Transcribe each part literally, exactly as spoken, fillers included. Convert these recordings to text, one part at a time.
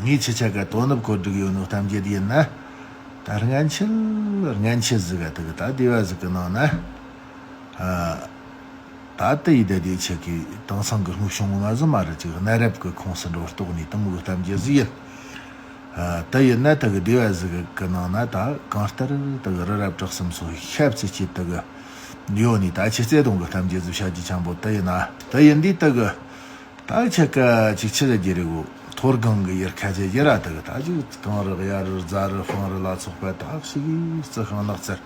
ངས་ཁྱེད་ཆ་ག་དོ་ནུབ་གོ་སྒྲིག་ཡོད་ནོ་གཏམ་རྒྱུད་ཡིན་ན། ད་སྔན་ཆད་སྔན་ཆད་ཟིག་ག་དེ་གི་ད་སྡེ་བ་ཟིག་གི་ནང་ན། ཨ། ད་དེ་ཡི་ད་དེ་ཆེ་གི་དེང་སང་གི་སྔོན་བྱུང་ང་ཟི་མ་རེད་ཅིག་གནའ་རབས་གི་ཁོངས་སུ་འགྲོ་རྟོགས་ནས་དེ་མོ་གི་གཏམ་རྒྱུད་ཟིག་ཡིན། ཨ། དེ་ཡིན་ན་དེ་གི་སྡེ་བ་ཟིག་གི་ནང་ན་ད་གང་ལྟར་དེ་གི་རི་རབ་བྲག་གསུམ་སོགས་ཤབ་ཙི་ཅིག་དེ་གི་ཡོད་ནས། ད་ཁྱེད་བརྩེ་དུང་གི་གཏམ་རྒྱུད་ཟིག་བཤད་རྒྱུ་ཅན་པོ་དེ་ཡིན་ན། དེ་ཡིན་དུས་དེ་གི་ད་ཆ་ག་ཅིག་ཆི་ཟེར་རྒྱུ་རེད་གོ། མཐོ་སྒང་གི་ཡུལ་ཁ་ཟེར་རྒྱུ་ར། དེ་གི་ད་ཅིག་གངས་རི་གཡའ་རི་རྫ་རི་སྤང་རི་ལ་སོགས་པ་དག་ཞིག་རྩི་ཤིང་ནགས་ཚལ།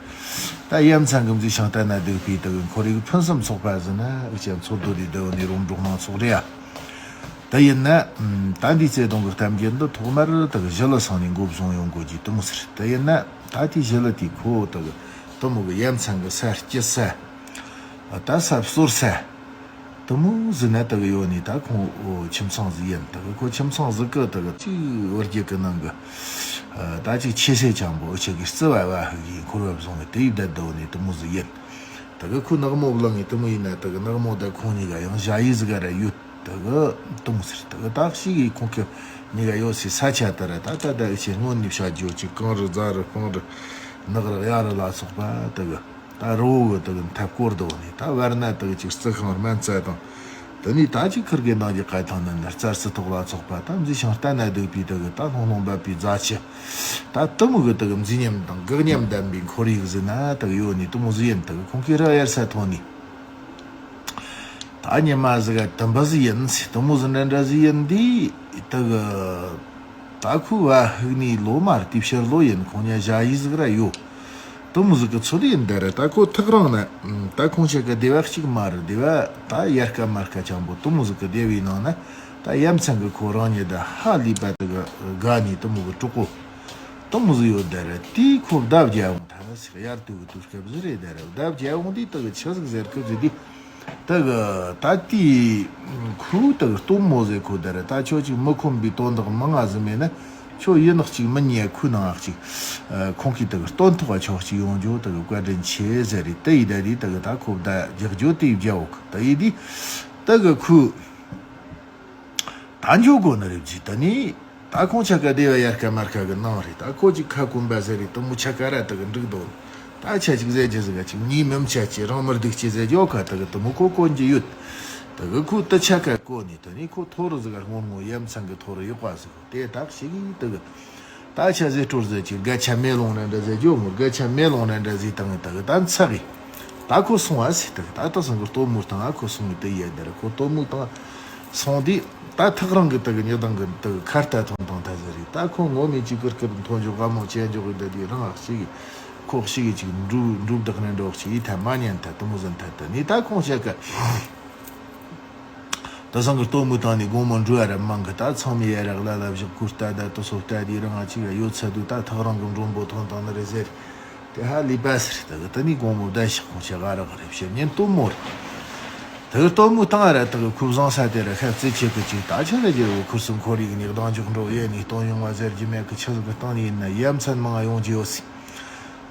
ད་ཡ་མཚན་གི་མཛེས་ཤིང་ལྟ་ན་སྡུག་པའི་དེ་གི་ཁོར་ཡུག་ཕུན་སུམ་ཚོགས་པ་ཟིག་ན་འུ་ཅག་འཚོ་སྡོད་དེ་སྡོད་ནི་རོང་འབྲོག་མང་ཚོགས་རེད་ཡ། དེ་ཡིན་ན་ད་འདི་བརྩེ་དུང་གི་གཏམ་རྒྱུད་འདི་ཐོག་མར་དེ་གི་ཞི་ལི་སང་ནས་འགོ་བཟུང་ཡོང་དགོས་རྒྱུ་དེ་མོ་ཟིག་རེད། དེ་ཡིན་ན་ད་དེ་ཞི་ལི་དེ་ཁོ་དེ་གི་དེ་མོ་གི་ཡ་མཚན་གི་ས་སྐྱི་ས། ད་ས་གསོར་ས། དེ་མོ་ཟིག་ན་དེ་གི་ཡོད་ནི་ད་ཁོང་ཁྱིམ་ཚང་ཟིག་ཡིན། དེ་གི་ཁོ་ཁྱིམ་ཚང་ཟིག་གི་དེ་གི་ཅིག་བར་རྒྱུད་གི་ནང་གི་ད་ཅིག་ཆེ་སེ་ཅན་པོ་འུ་ཅག་གི་རྩི་བ་བ་ཧི་གི་འཁོར་བ་བཟུང་ནས་དེ་ཡི་བསྡད་དེ་ཡོད་ནི་དེ་མོ་ཟིག་ཡིན། དེ་གི་ཁོ་ནག་མོ་བླངས་ནས་དེ་མོ་ཡིན་ན་དེ་གི་ནག་མོ་ད་ཁོང་གཉིས་ཀ་ཡང་ཞ་ཡི་ཟིག་ག་ར་ཡོད། དེ་གི་དེ་མོ་ཟིག་རེད། དེ་གི་ད་ཞིག་གི་ཁོང་གི་གཉིས་ཀ་ཡོད་སའི་ས་ཆ་དེ་ར་ད་ད་ད་འུ་ཅག་སྔོན་ནས་བཤད་རྒྱུ་ཅིག་གངས་རི་རྫ་རི་སྤང་རི་ནགས་རི་གཡའ་རི་ལ་སོགས་པ་དེ་གི་ད་རི་བོ་གི་དེ་གི་མཐའ་སྐོར་དུ་ནས། ད་བར་ན་དེ་གི་ཅིག་རྩི་ཤིང་སྨན་རྩྭ་དང་། དེ་ནས་ད་ཅིག་ཁིར་གི་ནང་གི་ཀ་ཐང་ན་ནི་རྩྭ་རྩི་ཏོག་ལ་སོགས་པ་ད་མཛེས་ཤིང་ལྟ་ན་སྡུག་པའི་དེ་གི་ད་ལྷུང་ལྷུང་འབབ་པའི་རྫ་ཆུ། ད་དེ་མོ་གི་དེ་གི་མཛེས་ཉམས་དང་གག་ཉམས་ལྡན་པའི་ཁོར་ཡུག་ཟིག་ན་དེ་གི་ཡོད་ནི་དེ་མོ་ཟིག་ཡིན། དེ་གི་ཁོང་གི་རི་གཡར་ས་ཐོན་ནི། ད་ཉི་མ་ཟིག་ག་དུམ་པ་ཟིག་ཡིན་ཟེར། དེ་མོ་ཟིག་འདྲ་འདྲ་ཟིག་ཡིན་དུས་དེ་གི་ད་ཁོའི་བ་ཧི་གི་ནི་ལོ་མ་རེད། དེ་ཕྱིར་ལོ་ཡིན། ཁོང་གཉིས་ཞ་ཡི་ཟིག་ར་ཡོད། དེ་མོ་ཟིག་གི་ཚོད་ཡིན་ད་ར། ད་ཁོ་ཐག་རིང་ན་ད་ཁོང་ཆ་ག་སྡེ་བ་གཅིག་མ་རེད། སྡེ་བ་ད་ཡར་ཀ་མར་ཀ་ཅན་པོ་དེ་མོ་ཟིག་གི་སྡེ་བའི་ནང་ན་ད་ཡ་མཚན་གི་ཁོ་རང་ཉིད་ད་ཧ་ལས་པ་དེ་གི་དགའ་ནི་དེ་མོ་གི་གྲོགས་པོ་དེ་མོ་ཟིག་ཡོད་ད་ར། དེ་ཁོ་བརྡབ་རྒྱག་འོང་ཐ་ན་ཟིག་གཡར་དུས་གི་དུས་སྐབས་ཟིག་རེད་ད་ར། བརྡབ་རྒྱག་འོང་དུས་དེ་གི་ཆི་ཟིག་ཟེར་གི་ཟིག་དེ། དེ་གི་ད་དེ་ཁོའི་དེ་གི་སྟོན་མོ་ཟེར་ཁོ་དེ་རེད། ད་ཁྱོད་ཅིག་མི་ཁོམ་པའི་དོན་དག་མང་ང་ཟིག་མེད་ན་ཁྱོད་ཡིན་ནག་ཅིག་མི་ཉལ། ཁོའི་ནང་ཅིག་ཁོང་གིས་དེ་གི་སྟོན་ཐོག་ཆོག་ཅིག་ཡོང་རྒྱུ་དེ་གི་བཀའ་དྲིན་ཆེ་ཟེར་རེད། དེ་ཡི་ད་དེ་དེ་གི་ད་ཁོ་བརྡ་རྒྱག་རྒྱུ་དེ་ཡི་རྒྱག་འོག་དེ་ཡི་དེ་དེ་གི་ཁོའི་ད་འཇོག་དགོས་ནི་རེད་ཅིག་ད་ནི། ད་ཁོང་ཆ་ག་སྡེ་བ་ཡར་ཀ་མར་ཀ་གི་ནང་རེད། ད་ཁོ་ཅིག་ཁ་སྐོམ་པ་ཟེར་རེད། དེ་མོ་ཆ་ག་ར་དེ་གི་འགྲིག་འདུག་ད་ཆ་ཅིག་ཟེར་རྒྱུ་ཟིག་ག་ཅིག་ཉིས་མིམ་ཆ་ཅིག་རང་མི་སྡུག་ཅིག་ཟེར་རྒྱུ་ཁ་དེ་གི་དེ་མོ་ཁོ་གོན་གྱི་ཡོད། དེ་གི་ཁོ་དེ་ཆ་ག་གོ་ནི་དེ་ནི་ཁོ་ཐོ་རུ་ཟིག་ག་སྔོན་མོ་ཡ་མཚན་གི་ཐོ་རུ་ཡོད་པ་ཟིག་དེ་དག་ཞིག་གིས་དེ་གི་ད་ཆ་ཟེར་སྲོལ་ཟེར་ཅིག་སྒ་ཆ་མེ་ལོང་ནན་འདྲ་ཟེར་རྒྱུ་མོ། སྒ་ཆ་མེ་ལོང་ནན་འདྲ་ཟེར་དང་དེ་གི་ད་ཚ་གི་ད་ཁོ་སོང་བ་ཟེར། དེ་གི་ད་ད་སང་གི་སྟོན་མོ་དང་ཨ་ཁོ་སོང་གི་དེ་ཡ་དེ་ར་ཁོ་སྟོན་མོ་དང་། སོང་དུས་ད་ཐག་རིང་གི་དེ་གི་ཉི་དང་གི་དེ་གི་ཁ་ལྟ་ཐོན་དང་ད་ཟེར་རེད། ད་ཁོ་ངོ་མི་གཅིག་གིར་གིར་མཐོང་འཇོག་ག་མོ་ཅན་འཇོག་གི་འདི་དེ་རང་ཨ་ཞིག་གི་ཁོ་ཞིག་གི་ཅིག་འགྲུབ་འགྲུབ་བདག་ནི་འགྲོགས་ཅིག་ཡིད་ཐ་མ་ཉན་ཐ་དེ་མོ་ཟིན་ཐ་དེ་ནི་ད་ཁོང་ཆ་ག་ད་སང་གི་སྟོན་མོ་དང་ནི་དགོང་མོ་འགྲོ་ཡ་ར་མང་གི་ད་ཚང་མི་ཡ་ར་གླ་ལ་བཞག་གུར་ལྟ་ད་དུ་སོ་ལྟ་དེ་རང་ཨ་ཅིག་ཡོད་ཚ་དུ་ད་ཐག་རིང་གི་མགྲོན་པོ་ཐོན་དང་ནི་རེད་ཟེར། དེ་ཧ་ལས་པ་ཟེར། དེ་གི་དེ་ནི་དགོང་མོ་བརྡ་ཞིག་ཁོང་ཆ་ག་རག་རེ་བཤད་ཉན་སྟོན་མོ་རེད། དེ་གི་སྟོན་མོ་བཏང་ར་དེ་གི་ཁུ་བཟང་ས་དེ་ར་ཤ་རྩེ་ཆེ་གི་ཅིག་ད་ཆ་ལ་རྒྱལ་བོ་ཁུར་སུ་འཁོར་ཡིག་ནི་གདང་འཇོག་འགྲོ་ཡེ་ནི་སྟོན་ཡོང་བ་ཟེར་རྒྱུ་མེད་གི་ཆི་ཟིག་གི་སྟེང་ནས་ཡིན་ན་ཡ་མཚན་མང་ཡོང་རྒྱུ་ཡོད་སི།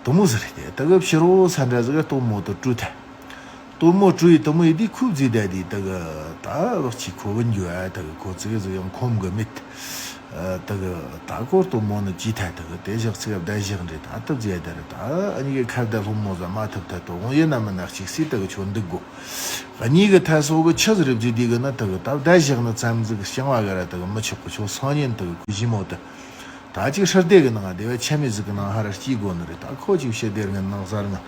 དེ་མོ་ཟེར་ཏེ་དེ་གི་ཕྱི་རོ་ས་འདྲ་ཟིག་གི་སྟོན་མོ་དུ་བཀྲུས་ཐལ། སྟོན་མོ་བཀྲུས་ཡི་དེ་མོ་ཡི་དེ་ཁུ་བརྫིས་ད་དེ་དེ་གི་ད་བག་ཅིག་ཁོ་བུན་རྒྱུ་ཨ་དེ་གི་ཁོ་ཙི་གི་ཟིག་ཡང་ཁོམ་གི་མེད། ཨ། དེ་གི་ད་ཁོ་སྟོན་མོ་ནི་ཅི་ཐད་དེ་གི་དེ་བཞག་ཚིག་བརྡ་བཞག་འདྲེ་ད་ལྟ་བརྫིས་དེ་རེད། ད་ཨ་ནི་གི་ཁ་བརྡ་སློང་མོ་ཟ་མ་ཐུབ་ཐད་དོ་འོང་ཡིན་ན་མིན་ན་གཅིག་སྲིད་དེ་གི་ཆོ་འདུག་གོ། གཉིས་གི་ཐད་སོ་གི་ཆི་ཟིག་རེད་བརྫིས་དེ་གི་ནི་དེ་གི་ད་བརྡ་བཞག་ནི་ཙམ་ཟིག་བྱང་བ་གི་ར་དེ་གི་མི་ཆོག་གི་ཆོ་སང་ཉིན་དེ་གི་ཁུ་ཞི་མོ་དེ། ད་ཅིག་ཧྲི་སྡེ་གི་ནང་སྡེ་བ་ཆ་མེད་ཟིག་གི་ནང་ཧ་ར་སྐྱེས་དགོས་ནི་རེད། ད་ཁོ་ཅིག་ཕྱི་སྡེ་ངན་ནང་གསར་ངན་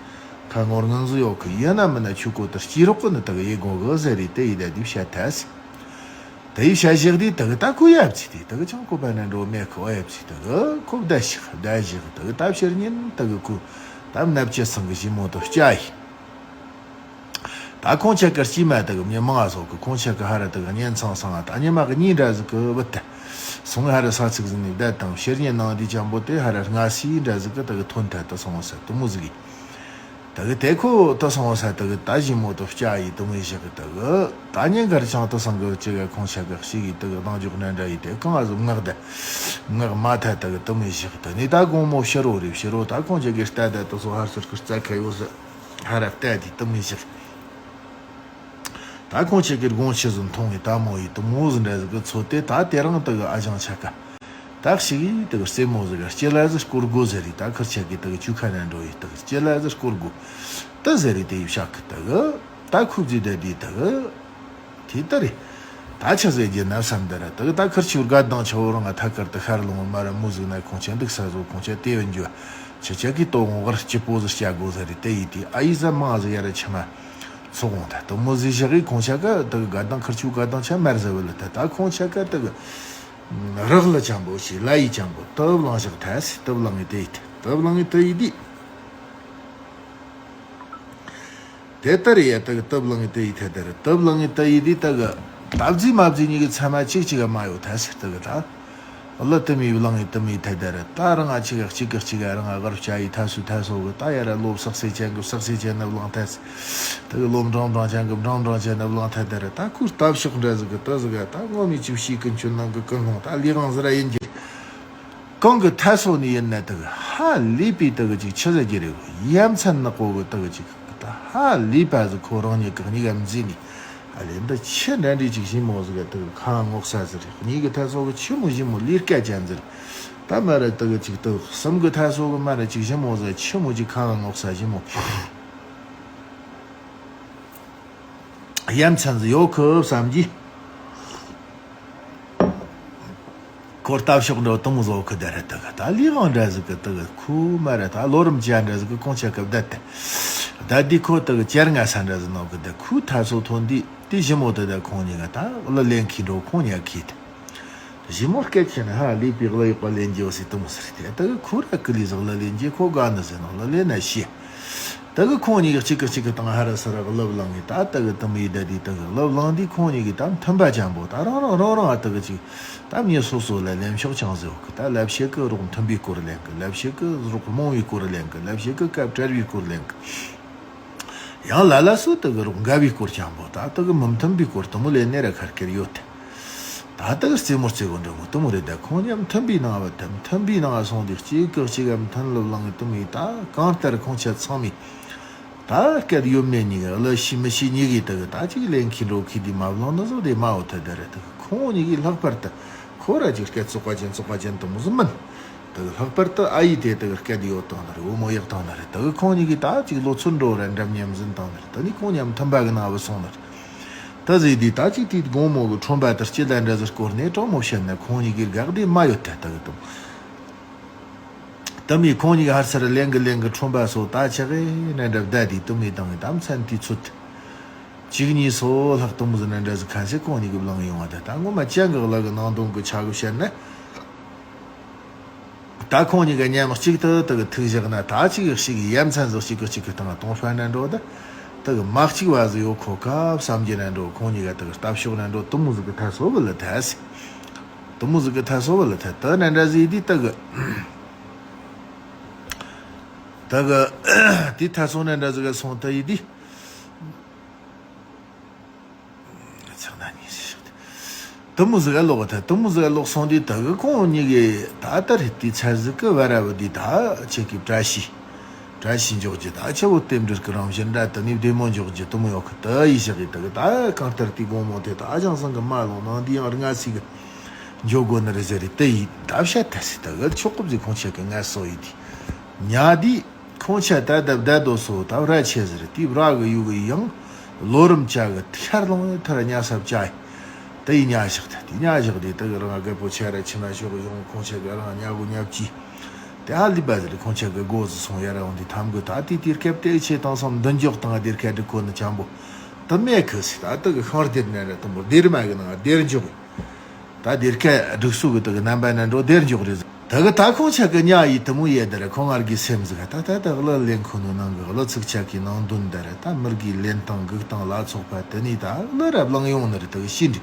ཁ་ངོར་ངན་ཟིག་ཡོད་གི་ཡིན་ན་མིན་ན་ཆུ་ཀོ་དེ་སྐྱེས་རོགས་གི་ནི་དེ་གི་ཡེ་དགོས་གི་ཟེར་རེད། དེ་ཡི་ད་དེ་བཤད་ཐལ་སི། དེ་ཡི་བཤད་བཞག་དེ་དེ་གི་ད་ཁོ་ཡབ་ཚི་དེ་དེ་གི་ཅང་ཁོ་པ་ན་འགྲོ་མེད་གི་ཨོ་ཡབ་ཚི་དེ་གི་ཁོ་བརྡ་ཞིག་བརྡ་ཞིག་དེ་གི་ད་ཕྱིར་ཉིན་དེ་གི་ཁོ་ད་མནའ་བཅད་སང་གི་ཞི་མོ་དེ་སྐྱ་ཡི། ད་ཁོང་ཆ་གར་སྐྱེས་མ་དག་མྱི་མང་ང་སོགས་ཀྱི་ཁོང་ཆ་གི་ཧ་ར་དག་གཉེན་ཚང་སང་ང་ད་ཉི་མ་གི་གཉིས་འདྲ་ཟིག་གི་བུད་དེ། སོང་ཧ་ར་ས་ཚིགས་ཟིན་ནས་བསྡད་དང་ཕྱིར་ཉིན་ནང་དུས་ཅན་པོ་དེ་ཧ་ར་སྔ་སི་འདྲ་ཟིག་གི་དག་ཐོན་ཐལ་དུ་སོང་ས་དུ་མོ་ཟིག་གི། དག་དེ་ཁོ་དུ་སོང་ས་དག་ད་ཞི་མོ་དུ་སྐྱ་ཡི་དུ་མོའི་ཞག་གི་དག་ད་ཉིན་གར་ཆང་དུ་སང་གི་ཅི་ག་ཁོང་ཆ་ག་ཞིག་གི་དག་གདང་འཇོག་ནན་འདྲ་ཡི་དེ་གང་ཟིག་ངག་དེ་ངག་མ་ཐལ་དག་དུ་མོའི་ཞག་དུ་ནི་ད་དགོང་མོ་ཕྱི་རོ་རེ་ཕྱི་རོ་ད་ཁོང་ཆ་གི་རྟ་དེ་དུ་སོ་ཧར་ཚུར་གི་རྩ་ཁ་ཡོད་ཟི། ཧ་ར་བལྟས་དེ་དུ་མི་ཞིག་ད་ཁོང་ཆེ་གེར་དགོངས་ཆེ་ཟིན་མཐོང་བའི་ལྟད་མོ་ཡི་དུ་མོ་ཟིན་འདྲ་ཟིག་གི་ཚོད་དེ་ད་དེ་རིང་དུ་གི་ཨ་ཞང་ཆ་ག་ད་ཞིག་ཡིས་དེ་གི་རྩེད་མོ་ཟིག་ག་སྐྱེ་ལ་ཟིག་སྐོར་དགོ་ཟེར་རེད། ད་ཁིར་ཆ་གི་དེ་གི་ཆུ་ཁ་ན་འགྲོ་ཡི་དེ་གི་སྐྱེ་ལ་ཟིག་སྐོར་དགོ་ད་ཟེར་རེད། དེ་ཡི་བྱ་གི་དེ་གི་ད་ཁུ་བརྫིས་ད་དེ་དེ་གི་དེ་ལྟར་རེད། ད་ཆ་ཟེར་རྒྱུ་ན་བསམ་དེ་ར་དེ་གི་ད་ཁིར་ཆུ་དགའ་དང་ཆ་བོ་རང་ང་ཐ་ཁར་དུ་ཤར་ལོང་མ་ར་མོ་ཟིག་ན་ཁོང་ཆ་འདུག་ས་བཟོ་ཁོང་ཆ་དེ་བན་རྒྱུ་ཆ་ཆ་གི་ཏོ་ངོ་གར་སྐྱི་པོ་ཟིག་སྐྱ་དགོ་ཟེར་རེད། དེ་ཡི་དེ་ཨ་ཡི་ཟ་མང་ཟིག་ཡ་ར་ཆ་མ་ཚོགས་འོང་ད་དེ་མོ་ཟིག་བཞག་གི་ཁོང་ཆ་ག་དེ་གི་དགའ་དང་ཁིར་ཆུ་དགའ་དང་ཆ་མར་ཟ་བ་ལ་ད་ད་ཁོང་ཆ་ག་དེ་གི་རག་ལ་ཅང་པོ་ཞིག་ལ་ཡི་ཅང་པོ་ཏབ་ལང་ཞག་ཐལ་སི་ཏབ་ལང་ངི་ཏི་ཡི་ཏི་ཏབ་ལང་ངི་ཏི་ཡི་ཏི། དེ་ལྟར་ཡ་ཏི་གི་ཏབ་ལང་ངི་ཏི་ཡི་ཐལ་དེ་ར་ཏབ་ལང་ངི་ཏི་ཡི་ཏི་ཏི་གི་ཏབ་ཛི་མ་ཛི་གཉིས་གི་ཚད་མ་གཅིག་གཅིག་ག་མ་ཡོད་ཐལ་སི་ཏི་གི་ད། ལ་ཏི་མི་ལང་ངི་ཏི་མི་ཐལ་དེ་ར་ད་རང་ང་གཅིག་ག་གཅིག་ག་གཅིག་ག་རང་ང་གར་བྱ་ཡི་ཐལ་སུ་ཐལ་སོ་གི་ད་ཡ་ར་ལོ་བསགས་སེ་ཅན་གི་བསགས་སེ་ཅན་ནབ་ལང་ཐལ་སི། དེ་གི་ལོ་འབྲིང་འབྲིང་ཅན་གི་འབྲིང་འབྲིང་ཅན་ནབ་ལང་ཐལ་དེ་ར་ད་ཁུར་ལྟ་ཕྱོགས་འདྲ་ཟིག་གི་ཏི་ཟིག་ག་ད་ངོ་མི་ཅི་ཤི་ཀུན་ཆུ་ནང་གི་ཀུན་སློང་ད་ལི་གང་ཟི་ར་ཡིན་གྱི། གང་གི་ཐལ་སོ་ནི་ཡིན་ན་དེ་གི་ཧ་ལས་པའི་དེ་གི་ཅིག་ཆི་ཟེར་གྱི་རེད་གོ་ཡ་མཚན་ནག་པོ་གི་དེ་གི་ཅིག་ད་ཧ་ལས་པ་ཟིག་ཁོ་རང་ཉིད་གི་གཉིས་ཀ་མཛེས་ནི་ཨ་ལས་འདི་ཆི་འདྲ་འདྲའི་ཅིག་ཞིམ་མོ་ཟིག་ག་དེ་གི་ཁ་ངོག་ས་ཟིག་རེད། གཉིས་གི་ཐལ་སོ་གི་ཆི་མོ་ཞིམ་མོ་ལས་སྐད་ཅན་ཟིག་རེད། ད་མ་ར་དེ་གི་ཅིག་དེ་གི་གསུམ་གི་ཐལ་སོ་གི་མ་ར་ཅིག་ཞིམ་མོ་ཟིག་ཆི་མོ་ཅིག་ཁ་ངོག་ས་ཞིམ་མོ། ཡ་མཚན་ཟིག་ཡོད་ཁུ་བསམ་གྱིས། ཁོ་ལྟ་ཕྱོགས་འདྲ་དུ་མོ་བཟོ་ཁུ་དེ་རེད། དེ་གི་ད་ལི་གང་འདྲ་ཟིག་གི་དེ་གི་ཁུ་མ་རེད། ད་ལོ་རིམ་ཅན་འདྲ་ཟིག་གི་ཁོང་ཆ་གི་བསྡད་དེ་བསྡད་དེ་ཁོ་དེ་གི་ཅེར་ང་ས་འདྲ་ཟིག་ནོ་གི་དེ་ཁུ་ཐལ་སོ་ཐོན་དུས་དེ་ཞི་མོ་དེ་དེ་ཁོང་གཉིས་ཀ་ད་གླུ་ལེན་ཁི་འགྲོ་ཁོང་གཉིས་ཀ་ཁི་དེ། ཞི་མོ་སྐད་ཆེ་ན་ཧ་ལས་པའི་གླུ་ཡག་པ་ལེན་རྒྱུ་ཟེར་དུ་མོ་ཟེར་དེ་དེ་གི་ཁུ་ར་ཀི་ལི་ཟིག་གླུ་ལེན་རྒྱུ་ཁོ་དགའ་ནི་ཟེར་ནོ་གླུ་ལེན་ན་ཤེས། དེ་གི་ཁོང་གཉིས་ཀྱི་གཅིག་གི་གཅིག་གི་སྟེང་ཧ་ར་ས་ར་གི་ལབ་ལང་ངེ་ད་དེ་གི་དུ་མི་ཡི་ད་དེ་དེ་གི་ལབ་ལང་དེ་ཁོང་གཉིས་ཀྱི་ད་མཐུན་པ་ཅན་པོ་ད་རང་རང་རང་རང་ཨ་དེ་གི་ཅིག་ད་མྱི་སོ་སོ་ལ་ལེན་ཕྱོགས་ཅང་ཟེར་གི་ད་ལབ་བཤད་གི་རོགས་མཐུན་པའི་སྐོར་ལེན་གི་ལབ་བཤད་གི་རོགས་རྨོངས་པའི་སྐོར་ལེན་གི་ལབ་བཤད་གི་སྐབས་བྲལ་བའི་སྐོར་ལེན་གི་ཡང་ལ་ལ་སུ་དེ་གི་རོགས་འགལ་བའི་སྐོར་ཅང་པོ་ད་དེ་གི་མི་མཐུན་པའི་སྐོར་དུ་མོ་ལེན་ནེ་ར་ཁར་ཁེར་ཡོད་དེ། ད་ལྟ་རྩེད་མོ་རྩེ་གོ་འགྲོ་མོ་དུ་མོ་རེད། ད་ཁོང་མཉམ་མཐུན་པའི་ནང་བ་དམ་མཐུན་པའི་ནང་བ་སོང་དེ་གཅིག་གི་གཅིག་གམ་མཐུན་ལོབ་ལང་གི་དུ་མོ་ཡི་ད་གང་ལྟར་ཁོང་ཆ་ཚང་མི་ད་སྐད་ཡོད་མེད་གཉིས་ཀ་ལ་ཤི་མི་ཤི་གཉིས་ཀའི་ད་གི་ད་གཅིག་ལེན་ཁི་འགྲོ་ཁི་དི་མ་བླང་ན་བཟོ་དེ་མ་འོ་ཐ་ད་རེད། ད་ཁོང་གཉིས་ཀའི་ལྷག་པར་དུ་ཁོ་ར་གཅིག་སྐད་བཙོག་པ་ཅན་བཙོག་པ་ཅན་དུ་མོ་ཟིག་མིན། ད་གི་ལྷག་པར་དུ་ཨ་ཡི་དེ་ད་གི་སྐད་ཡོད་དང་ད་རེད། བུ་མོ་ཡག་དང་ད་རེད། ད་གི་ཁོང་གཉིས་ཀའི་ད་གཅིག་ལོ་ཚོད་འགྲོ་ར་འགྲམ་མཉམ་ཟིན་དང་ད་རེད། ད་ནི་ཁོང་མཉམ་མཐུན་པ་གི་ནང་བ་སོང་ད་རེད། ད་ཟིག་དེ་ད་ཅིག་དེ་དགོང་མོ་གི་ཁྲོམ་པ་དེར་སྐྱིད་ལ་འདྲ་ཟིག་སྐོར་ནས་དྲང་མོ་བཤད་ན་ཁོང་གཉིས་ཀྱི་དགག་དེ་མ་ཡོད་ཐལ། ད་གི་དུ་དུ་མི་ཁོང་གཉིས་ཀྱི་ཧར་སར་ལེན་གི་ལེན་གི་ཁྲོམ་པ་སོ་ད་ཆག་གི་ན་འདྲ་བདའ་དེ་དུ་མི་དང་གི་དམ་ཚན་དེ་ཚུད་གཅིག་གཉིས་སོ་ལྷག་དུ་མོ་ཟིག་ན་འདྲ་ཟིག་ཁ་སེ་ཁོང་གཉིས་ཀྱི་བླངས་ཡོང་བ་ད་ད་ངོ་མ་ཅན་གི་གླ་གི་ནང་དོན་གི་ཆ་གི་བཤད་ན། ད་ཁོང་གཉིས་ཀ་མཉམ་གཅིག་ཏུ་དུ་གི་ཐུག་བཞག་ན་ད་གཅིག་གི་གཅིག་གི་ཡ་མཚན་ཟིག་གཅིག་གི་གཅིག་གི་སྟེང་གཏོང་ཧྲ་ན་འགྲོ་ད་དུ་གི་མ་གཅིག་བ་ཟིག་ཡོད་ཁོ་ཁ་བསམ་གྱི་ན་འགྲོ། ཁོང་གཉིས་ཀ་དུ་གི་ལྟ་ཕྱོགས་ན་འགྲོ་དུ་མོ་ཟིག་གི་ཐ་སོ་བུ་ལ་ཐ་སི་དུ་མོ་ཟིག་གི་ཐ་སོ་བུ་ལ་ཐ་དུ་ན་འདྲ་ཟིག་དི་དུ་གི་དུ་གི་དི་ཐ་སོ་ན་འདྲ་ཟིག་ག་སོང་ཐ་ཡི་དི། ཚགས་ན་ཉིན་ཞིག་དུ་མོ་ཟིག་ག་ལོག་ཐལ། དུ་མོ་ཟིག་ག་ལོག་སོང་དུས་དུ་གི་ཁོང་གཉིས་ཀྱི་ད་ལྟ་རེད་དུས་ཚར་ཟིག་གི་བ་ར་བུ་དུས་ད་ཁྱེད་ཀྱི་བཀྲ་ཤིས་བཀྲ་ཤིས་འཇོག་རྒྱུ་ད་ཆེ་བོ་རྟེན་འབྲེལ་གི་རང་བཞིན་འདྲ་དུ་ནི་བདེ་མོ་འཇོག་རྒྱུ་དུ་མོ་ཡོད་གི་དུ་ཡི་ཞག་གི་དུ་གི་ད་གང་ལྟར་དུས་དགོང་མོ་དེ་ད་ཨ་ཅང་སང་གི་མ་ལོང་ནང་དུས་ཡང་རྔ་སི་གི་འཇོག་དགོ་ནི་རེད་ཟེར་རེད། དུ་ཡི་ད་བཤད་ཐལ་སི་དུ་གི་ཆོག་གོ་ཟིག་ཁོང་ཆེ་གི་ངལ་གསོ་ཡི་དུས་ཉ་དུས། ཁོང་ཆ་ད་ལྡབ་ད་རྡོ་སོ་ད་བྲ་ཆེ་ཟེར་དེ་བྲ་གི་ཡུ་གི་ཡང་ལོ་རིམ་ཅག་གི་ཤར་ལོང་ཐར་ཉ་སབ་ཅ་ཡི་དེ་ཡི་ཉ་བཞག་ད་དེ་ཉ་བཞག་དེ་དེ་གི་རང་རྒད་པོ་ཆ་ར་ཆི་མ་ཤོག་གི་ཡོང་ཁོང་ཆ་གི་རང་ཉ་གུ་ཉ་བཅི་དེ་ཧ་ལི་པ་ཟེར་ཁོང་ཆ་གི་སྒོ་ཟི་སོང་ཡ་ར་འོང་དེ་ཐམ་གི་ད་དེ་དེར་ཁེབ་དེ་ཆེ་དང་སོང་མདུན་འཇོག་དང་དེར་ཁ་འདྲི་ཁོ་ནི་ཆམ་པོ་དེ་མེད་ཁི་སི་ད་དེ་གི་ཤང་དེར་ནས་ར་དུམ་བུ་དེར་མ་གི་ནང་དེར་འཇོག་གི་ད་དེར་ཁ་སྒྲིག་སུ་གི་དེ་གི་རྣམ་པ་ན་འགྲོ་དེར་འཇོག་རེད། ད་གི་ད་ཁོང་ཆ་གི་ཉ་ཡི་དུ་མོ་ཡེ་དེར་ཁོང་ངར་གི་སེམས་ཟིག་ད་ད་ད་གླུ་ལེན་ཁོ་ནོ་ནང་གི་གླུ་ཚིག་ཆ་གི་ནང་དོན་དེར་ད་མིར་གི་ལེན་སྟངས་གི་སྟངས་ལ་སོགས་པ་དེ་ནི་ད་གླུ་རབ་ལང་ཡོང་ནི་རེད། ད་གི་ཤི་འདྲི་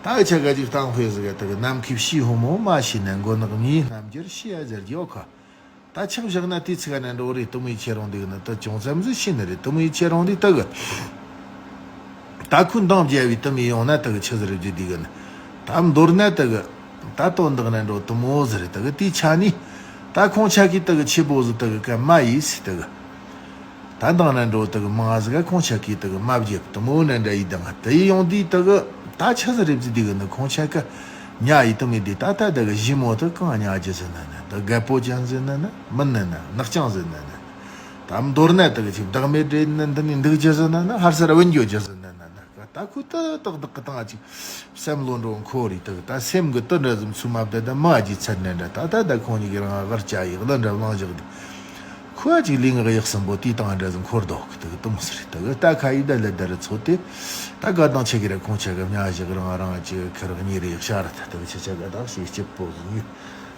ད་གི་ཆ་ག་ཅིག་སྟངས་ཧོས་ཟིག་ད་གི་ནམ་མཁའི་ཕྱི་ཧོ་མོ་མ་ཤི་ན་མགོ་ནག་མིའི་རྣམ་འགྱུར་ཤི་ཡ་ཟེར་རྒྱུ་ཡོད་ཁ། ད་ཆག་བཞག་ན་དེའི་ཚིག་ནས་འགྲོ་རེད། དུ་མོའི་ཁྱེད་རང་འདི་གི་ནི་ད་ཅུང་ཙམ་ཟིག་ཤེས་ནི་རེད། དུ་མོའི་ཁྱེད་རང་འདི་ད་གི་ད་ཁོའི་འདང་བརྒྱབ་བའི་དུ་མོའི་ཡོང་ན་ད་གི་ཆི་ཟིག་རེད་རྒྱུ་འདི་གི་ནི་ད་མདོར་ན་ད་གི་ད་དོན་དག་ནས་འགྲོ་དུ་མོ་ཟིག་རེད། ད་གི་དེའི་ཆ་ནི་ད་ཁོང་ཆ་གི་ད་གི་ཆེ་བོ་ཟིག་ད་གི་ག་མ་ཡིས་ད་གི་ད་འདང་ནས་འགྲོ་ད་གི་མང་ཟིག་ག་ཁོང་ཆ་གི་ད་གི་མ་བརྒྱབ་དུ་མོ་ནས་འདྲ་ཡི་དང་དེ་ཡི་ཡོང་དུས་ད་གི་ད་ཆི་ཟིག་རེད་རྒྱུ་འདི་གི་ནི་ཁོང་ཆ་གི་ཉལ་ཡི་དུ་མི་དེ་ད་ལྟ་དེ་གི་ཞི་མོ་དེ་གང་ཉལ་རྒྱུ་ཟེར་ན་ན། དེ་རྒད་པོ་ཅན་ཟེར་ན་ན། མིན་ན་ན། ནག་ཅང་ཟེར་ན་ན། ད་མདོར་ན་དེ་གི་ཅིག་བདག་མེད་རེད་ན། འདི་ནས་འདུག་རྒྱུ་ཟེར་ན་ན། ཧར་སར་བུད་འགྱོ་རྒྱུ་ཟེར་ན་ན། ད་ཁོས་ད་ཏག་ཏག་གི་སྟེང་ཅིག་བསམ་བློ་འགྲོ་འཁོར་རེད། དེ་གི་ད་སེམས་གི་དུ་འདྲ་ཟིག་ཚུར་མ་བསྡད། ད་མ་ཅིག་ཚར་ནས་འདྲ། ད་ད་ད་ཁོང་གཉིས་ཀྱི་རང་དབར་བཅའ་ཡི་གླུ་འདྲ་བླངས་བཞག་དེ། ཁོ་ཅིག་ལུས་ངག་ཡིད་གསུམ་པོ་དེའི་སྟེང་འདྲ་ཟིག་འཁོར་འདུག་གི། དེ་གི་དུ་མོ་ཟེར། དེ་གི་ད་ཁ་ཡི་ད་ལ་ད་རུ་ཚོ་དེ། ད་དགའ་སྡང་ཆེ་གི་ར། ཁོང་ཆ་གི་མྱ་བཞག་རང་རང་ཅིག་ཁེར་གཉིས་རེ་ཡག་ཤ་ར། ད་དེ་གི་ཆ་ཆ་ག་ད་ཞིག་སྐྱིད་པོ་ཟིག་ཉོས།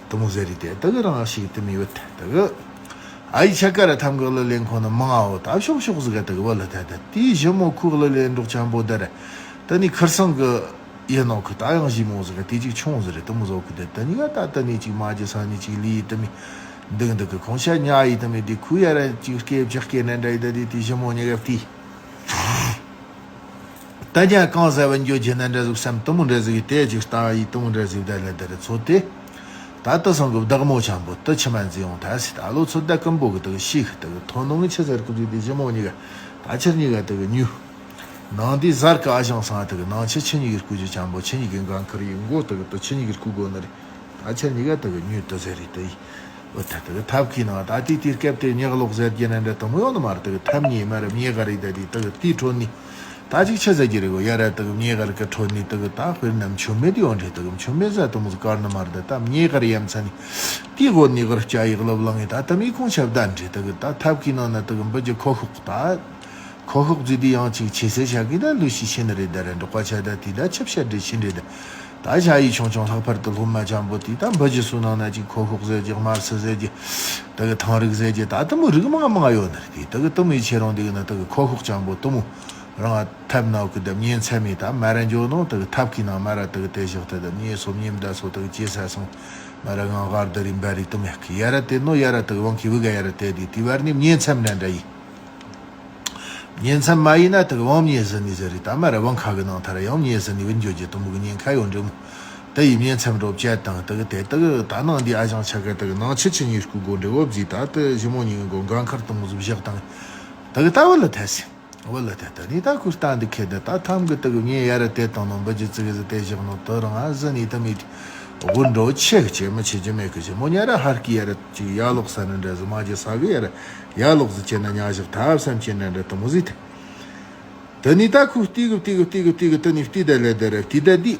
དུ་མོ་ཟེར་རེད་དེ། དེ་གི་རང་ཞིག་དུ་མི་ཡོད། དེ་གི་ཨ་ཡི་ཆ་ག་ར་ཐམ་གི་གླུ་ལེན་ཁོ་ན་མང་ཨོ། ད་ཤོག་ཤོག་ཟིག་ག་དེ་གི་བ་ལ་ད་ད་དེའི་ཞི་མོ་ཁོ་གླུ་ལེན་འགྲོགས་ཆེན་པོ་དེ་ར། དེ་ནི་ཁིར་སང་གི་ཡིན་ནོ་གི། ད་ཡང་ཞི་མོ་ཟིག་ག་དེ་ཅིག་ཆུང་ཟིག་རེད། དུ་མོ་ཟོ་གི་དེ། དེ་ནི་ག་ད་དེ་ནི་ཅིག་མ་ཇི་ས་ནི་ཅིག་ལི་ཡི་དུ་མི་འདུག་འདུག་གི། ཁོང་ཤ་ཉལ་ཡི་དུ་མི་དེ་ཁོ་ཡ་ར་ཅིག་སྐེ་བཅག་སྐེ་ན་འདྲ་ཡི་ད་དེ་དེ་ཞི་མོ་ཉི་ག་དེ། ད་ཉ་གང་ཟ་བ་འགྱོ་རྒྱུ་ན་འདྲ་ཟིག་བསམ། དུ་མོ་འདྲ་ཟིག་དེ་ཅིག་ལྟ་ཡི། དུ་མོ་འདྲ་ཟིག་ད་ལ་དེར་ཚོ་དེ། ད་དུ་སང་གི་བདག་མོ་ཆེན་པོ་དུ་ཆི་མ་འཛི་ཡོང་ཐལ་སི། ད་ལོ་ཚོ་ད་ཀུན་པོ་གི་དུ་ཤི་གི་དུ་ཐོ་ནོ་ངི་ཆི་ཟེར་གི་དུ་དེ་ཞི་མོ་ཉི་ག་ད་ཆར་ཉི་ག་དུ་གི་ཉུ། ནང་དེ་གཟར་གི་ཨ་ཞང་སང་དུ་གི་ནང་ཆི་ཆི་ཉི་གི་སྐུ་ཅི་ཆེན་པོ། ཆི་ཉི་གི་འགན་ཁུར་ཡི་མགོ་དུ་གི་དུ་ཆི་ཉི་གི་སྐུ་དགོ་ནི་རེད། ད་ཆ་ཉི་ག་དེ་གི་ཉུལ་དུ་ཟེར་རེད་དེ། འོ་ད་དེ་གི་ཐབ་ཁའི་ནང་ད་དེ་དེ་སྐབས་དེ་ཉག་ལོག་ཟེར་རྒྱུ་ན་འདྲ་དུ་མོ་ཡོང་ནི་མ་རེད། དེ་གི་ཐབ་ཉེ་མ་རེད། ཉེ་ག་རེད། ད་དེ་དེ་གི་དེའི་ཁྲོད་ནི་ད་ཅིག་ཆི་ཟེར་རྒྱུ་རེད་གོ། ཡ་ར་དེ་གི་ཉེ་ག་རེད་གི་ཁྲོད་ནི་དེ་གི་ད་དཔེར་ན་མཆོད་མེ་དེ་ཡོང་འདྲེ། དེ་གི་མཆོད་མེ་ཟ་དུ་མོ་ཟིག་གར་ནི་མ་རེད། ད་ཉེ་ག་རེད་ཡ་མཚན་ནི་དེའི་འོག་ནི་གར་སྐྱ་ཡི་གླུ་བླངས་ངེ་ད་དུ་མི་ཁོང་ཆབ་ད་འདྲེ། དེ་གི་ད་ཐབ་ཁའི་ནང་ན་དེ་གི་འབུ་གི་ཁོ་ཤོག་ད། ཁོ་ཤོག་ཟིག་དེ་ཡང་ཅིག་ཆེ་སེ་ཤ་གི་ད་ལུས་ཤི་ཤི་ནི་རེད། ད་རེད་འབྲོག་པ་ཆ་ད་དེ་ད་ཆབ་ཤ་འདྲེ་ཤི་འདྲེ་ད། ད་ཤ་ཡི་ཆུང་ཆུང་ལྷག་པར་དུ་སློབ་མ་ཆེན་པོ་དེ་ད་འབུ་གི་སུ་ནང་ན་ཅིག་ཁོ་ཤོག་ཟེར་གི་དམར་སི་ཟེར་གི་ད་གི་ཐང་རིགས་ཟེར་གི་ད་དུ་མོ་རིགས་མང་མང་ཡོད་ནི་རེད། དེ་ད་གི་དུ་མོའི་ཆེ་རུང་དེ་གི་ན་ད་གི་ཁོ་ཤོག་ཆེན་པོ་དུ་མོ་རང་ཐབ་ནང་གི་ད་ཉེ་མཚམས་མི་ད་མ་ར་འཇོ་ནོ་ད་གི་ཐབ་ཁའི་ནང་མ་ར་ད་གི་དེ་ཞོག་ད་ད་ཉེ་སོ་ཉེ་མ་ད་སོ་ད་གི་ཅེ་ས་སོང་མ་ར་ངང་གར་ད་རིམ་པ་རིག་དུ་མོ་ཡག་གི་ཡ་ར་དེ་ནོ་ཡ་ར་ད་གི་དབང་གི་བུ་ག་ཡ་ར་དེ་དེ་དེ་བར་ནི་ཉེ་མཚམས་འདྲ་འདྲ་ཡི། ཉིན་མཚམས་མ་ཡིན་ན་དེ་གི་དབང་མྱེ་ཟི་ནི་ཟེར་རེད། ད་མ་ར་དབང་ཁ་གི་ནང་ཐར་ཡང་མྱེ་ཟི་ནི་བུ་འཇོ་རྒྱུ་དུ་མོ་གི་ཉེན་ཁ་ཡོད་འདྲི་མོ། དེ་ཡི་ཉིན་མཚམས་རོབ་བཅད་དང་དེ་གི་དེ་དེ་གི་ད་ནང་འདི་ཨ་ཞང་ཆ་ག་དེ་གི་ནང་ཆི་ཆི་ཉིས་སྐུ་དགོ་འདྲི་འོབ་ཟི་ད་དེ་ཞི་མོ་ཉིན་གི་མགོ་འགན་ཁུར་དུ་མོ་ཟི་བཞག་དང་། དེ་གི་ད་བུ་ལ་ཐལ་སི། བུ་ལ་ཐལ་ད་ནི་ད་ཁུར་ལྟ་འདི་ཁེ་ད་ད་ཐམ་གི་དེ་གི་ཉེ་ཡ་ར་དེ་དང་ནང་འབུ་ཇི་ཙི་གི་ཟི་དེ་བཞག་ནོ་དེ་རང་ཨ་ཟི་ནི་དུ་མི་དེ། དགུ་འགྲོ་ཆེ་གི་ཆེ་མི་ཆེ་ཇི་མེད་གི་ཆེ་མོ་ཉ་ར་ཧར་གི་ཡ་ར་ཅིག་ཡ་ལོག་ས་ནི་འདྲ་ཟི་མ་ཇི་ས་གི་ཡ་ར། ཡ་ལོག་ཟི་ཅེ་ན་ཉ་ཞག་ཐབ་སམ་ཅེ་ན་འདྲ་དུ་མོ་ཟི་ཐ། དེ་ནི་ད་ཁུ་ཏི་གི་ཏི་གི་ཏི་གི་ཏི་གི་དེ་ནི་ཏི་ད་ལེ་དེ་རེ་ཏི་ད་དི།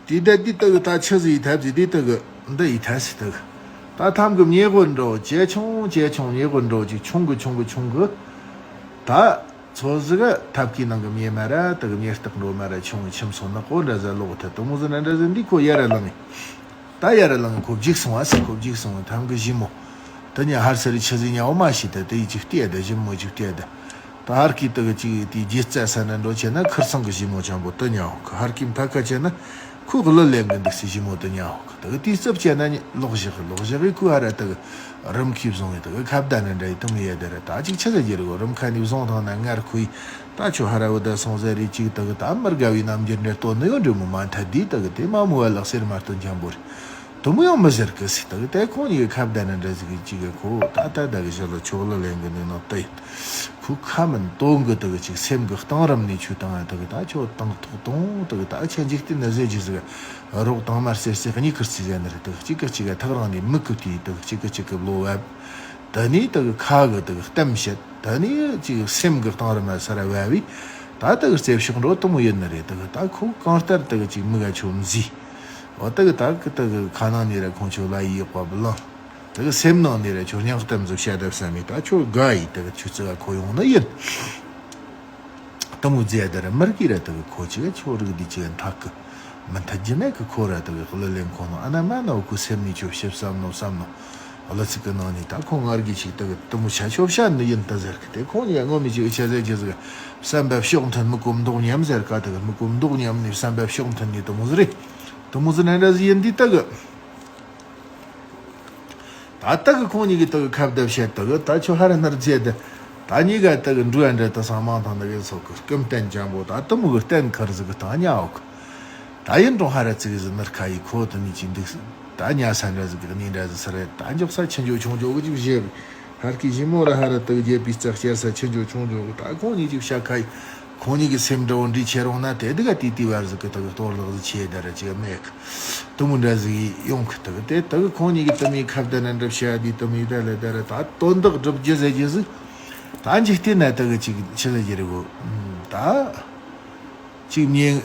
ཏི་ད་དི་ད་གི་ད་ཆི་ཟི་ཡི་ཐབ་ཟི་དི་ད་གི་འདི་ཡི་ཐ་སི་ད་གི། ད་ཐམ་གི་མྱེ་གོ་འགྲོ་ཇེ་ཆུང་ཇེ་ཆུང་མྱེ་གོ་འགྲོ་ཅིག་ཆུང་གི་ཆུང་གི་ཆུང་གི། ད། ཚོ་ཟི་གི་ཐབ་ཀའི་ནང་གི་མྱེ་མ་ར་དེ་གི་མྱེ་སྟག་འགྲོ་མ་ར་ཆུང་ཆིམ་སོ་ནག་པོ་འདྲ་ཟ་ལོག་ཐ་དུ་མོ་ཟི་ན་འདྲ་ཟི་འདི་ཁོ་ཡ་ར་ལང་ངི། ད་ཡ་ར་ལང་ངི་ཁོ་བརྒྱུགས་སོང་བ་སི་ཁོ་བརྒྱུགས་སོང་ཐམ་གི་ཞི་མོ། དེ་ཉ་ཧར་སི་རི་ཆི་ཟི་ཉ་འོ་མ་ཤི་ད་དེ་ཡི་ཅིག་ལྟས་ད་ཞི་མོ་ཅིག་ལྟས་ད། ད་ཧར་ཀི་དེ་གི་ཅིག་དེ་རྒྱུ་རྩ་ས་ན་འགྲོ་ཆེ་ན་ཁིར་ཚང་གི་ཞི་མོ་ཆེན་པོ་དེ་ཉ་འོ་གི་ཧར་ཀི་མཐའ་ཁ་ཆེ་ན་ཁོ་གི་ལི་ལེན་གི་འདུག་སི་ཞི་མོ་དེ་ཉ་འོ་གི་དེ་གི་དེ་རྩུབ་ཆེ་ན་ལོག་བཞག་གི་ལོག་བཞག་གི་ཁོ་ཧ་ར་དེ་གི་རིམ་ཁའི་བཟུང་བའི་དེ་གི་ཁ་བརྡ་ནི་འདྲ་ཡི་དུ་མི་ཡ་དེ་ར་ད་ཅིག་ཆི་ཟེར་རྒྱུ་རེད་གོ། རིམ་ཁ་ནས་བཟུང་ཐང་ན་ངར་ཁུ་ཡི་ད་ཆོ་ཧ་ར་བུ་ད་སོང་ཟེར་རེ་ཅིག་དེ་གི་ད་མི་དགའ་བའི་རྣམ་འགྱུར་འདྲ་སྟོན་ནི་ཡོད་འདྲི་མོ་མ་མཐའ་དེ་དེ་གི་དེ་མ་མོ་བ་ལག་སེར་མ་སྟོན་འཇམ་པོ་རེད། དུ་མོ་ཡང་མི་ཟེར་གི་སི་དེ་གི་དེ་ཁོང་གཉིས་ཀྱི་ཁ་བརྡ་ནི་འདྲ་ཟིག་གི་ཅིག་གི་ཁོ་ད་ད་ད་གི་ཞི་ལོ་ཆོག་ལོ་ལེན་གི་ནི་ནོ་དེ་ཡིན། ཁོ་ཁ་མིན་དོན་གི་དེ་གི་ཅིག་སེམས་གི་གཏིང་རིམ་ནས་ཆུ་བཏང་ང་དེ་གི་ད་ཆོ་དང་ཐོག་དང་དེ་གི་ད་ཆ་འཇིག་རྟེན་ན་ཟེར་རྒྱུ་ཟིག་རོགས་དང་མར་སེར་སེར་གཉིས་ཀིར་རྩིས་ཟེར་ནི་རེད། དེ་གཅིག་གིས་གཅིག་ག་ཐག་རིང་ནས་མིག་གིས་བལྟས། དེ་གཅིག་གིས་གཅིག་གི་བློ་བབ། དེ་ནས་དེ་གི་ཁ་གིས་དེ་གི་གཏམ་བཤད། དེ་ནས་གཅིག་སེམས་གི་གཏིང་རིམ་མ་སར་བབ་བས། ད་དེ་གི་རྩེ་ཕྱོགས་འགྲོ་དུ་མོ་ཡིན་ནི་རེད། དེ་གི་ད་ཁོ་གང་ལྟར་དེ་གི་གཅིག་མིག་ག་ཆོ་མཛེས། འོ་དེ་གི་ད་གི་དེ་གི་ཁ་ནང་ནས་ར་ཁོང་ཆོ་ལ་ཡི་ཡོག་པ་བུ་ལང་། དེ་གི་སེམས་ནང་ནས་ར་ཆོ་སྙིང་གཏམ་ཟིག་བཤད་དེ་བསམ་མི་ད་ཆོ་དགའ་ཡི་དེ་གི་ཆུ་རྩི་ག་ཁོ་ཡོང་ནི་ཡིན། དུ་མོ་རྫས་དེ་ར་མིར་གི་ར་དེ་གི་ཁོ་ཅི་ག་ཆོ་རིག་འདི་ཅི་ག་མཐའ་གི་མི་མཐའ་རྒྱུ་མེད་གི་ཁོ་ར་དེ་གི་གླུ་ལེན་ཁོ་ནོ་ཨ་ན་མ་ན་འོ་ཁུ་སེམས་ནི་ཆོ་ཕྱི་བསམ་ནོ་བསམ་ནོ། གླུ་ཚིག་གི་ནང་ནས་ད་ཁོ་ངར་གི་ཅིག་དེ་གི་དུ་མོ་ཆ་ཆོ་བཤད་ནི་ཡིན་ད་ཟེར་གི་དེ་ཁོ་ནི་ཡ་ངོ་མི་ཅི་གི་ཆ་ཟེར་གི་ཟེར་གི་བསམ་པ་ཕྱོགས་མཐུན་མི་གོམ་མདོག་ཉམས་ཟེར་ག་དེ་གི་མི་གོམ་མདོག་ཉམས་ནི་བསམ་པ་ཕྱོགས་མཐུན་ནི་དུ་མོ་ཟི་རེད། དུ་མོ་ཟི་ན་འདྲ་ཟི་ཡིན་འདི་དེ་གི། ད་ལྟ་གི་ཁོང་གཉིས་ཀྱིས་ད་གི་ཁ་བརྡ་བཤད་ད་གི་ད་ཆོ་ཧ་ར་ནར་རྫས་དེ། ད་གཉིས་ཀ་ད་གི་འགྲོ་ཡ་འདྲ་ད་སང་མང་ཐང་ད་གི་སོགས་གི་སྐུམ་བསྟན་ཅན་པོ་ད་དུ་མོ་གི་བསྟན་ཁར་ཟིག་གི་ད་ཉ་འོག་གི། ད་ཡིན་རུང་ཧ་ར་ཙི་གི་ཟི་ནར་ཁ་ཡི་ཁོ་ད་ནི་ཅི་འདུག་ད་ཉ་ས་འདྲ་ཟིག་གི་ནི་འདྲ་ཟིག་ས་རེད། ད་འཇོག་ས་ཆེ་འཇོག་ཆུང་འཇོག་གི་ཅིག་བཞེས་གི་ཧར་གི་ཞི་མོ་ར་ཧ་ར་ད་གི་རྒྱལ་པོའི་རྩ་བསྐྱར་ས་ཆེ་འཇོག་ཆུང་འཇོག་གི་ད་ཁོང་གཉིས་ཅིག་བཤད་ཁ་ཡི་ ཁོང་གཉིས་ཀྱི་སེམས་འདྲ་བོ་འདྲིས་ཁྱེར་འོང་ན་དེ་དུ་ག་དེ་དེ་བར་ཟིག་གི་དུ་གཏོར་བརླག་ཟིག་ཆེ་དར་ཅིག་མེད་གི། དུ་མོ་འདྲ་ཟིག་ཡོང་གི་དུ་གི་དེ་དུ་གི་ཁོང་གཉིས་ཀྱི་དུ་མའི་ཁ་བརྡ་ན་འདྲ་བཤད་དེ་དུ་མའི་ད་ལ་དར་ད་དོན་དག་སྒྲུབ་རྒྱུ་ཟེར་རྒྱུ་ཟིག་ད་འཇིག་རྟེན་ན་དུ་གི་ཅིག་ཆི་ཟེར་རྒྱུ་རེད་གོ། ད་ཅིག་མྱི་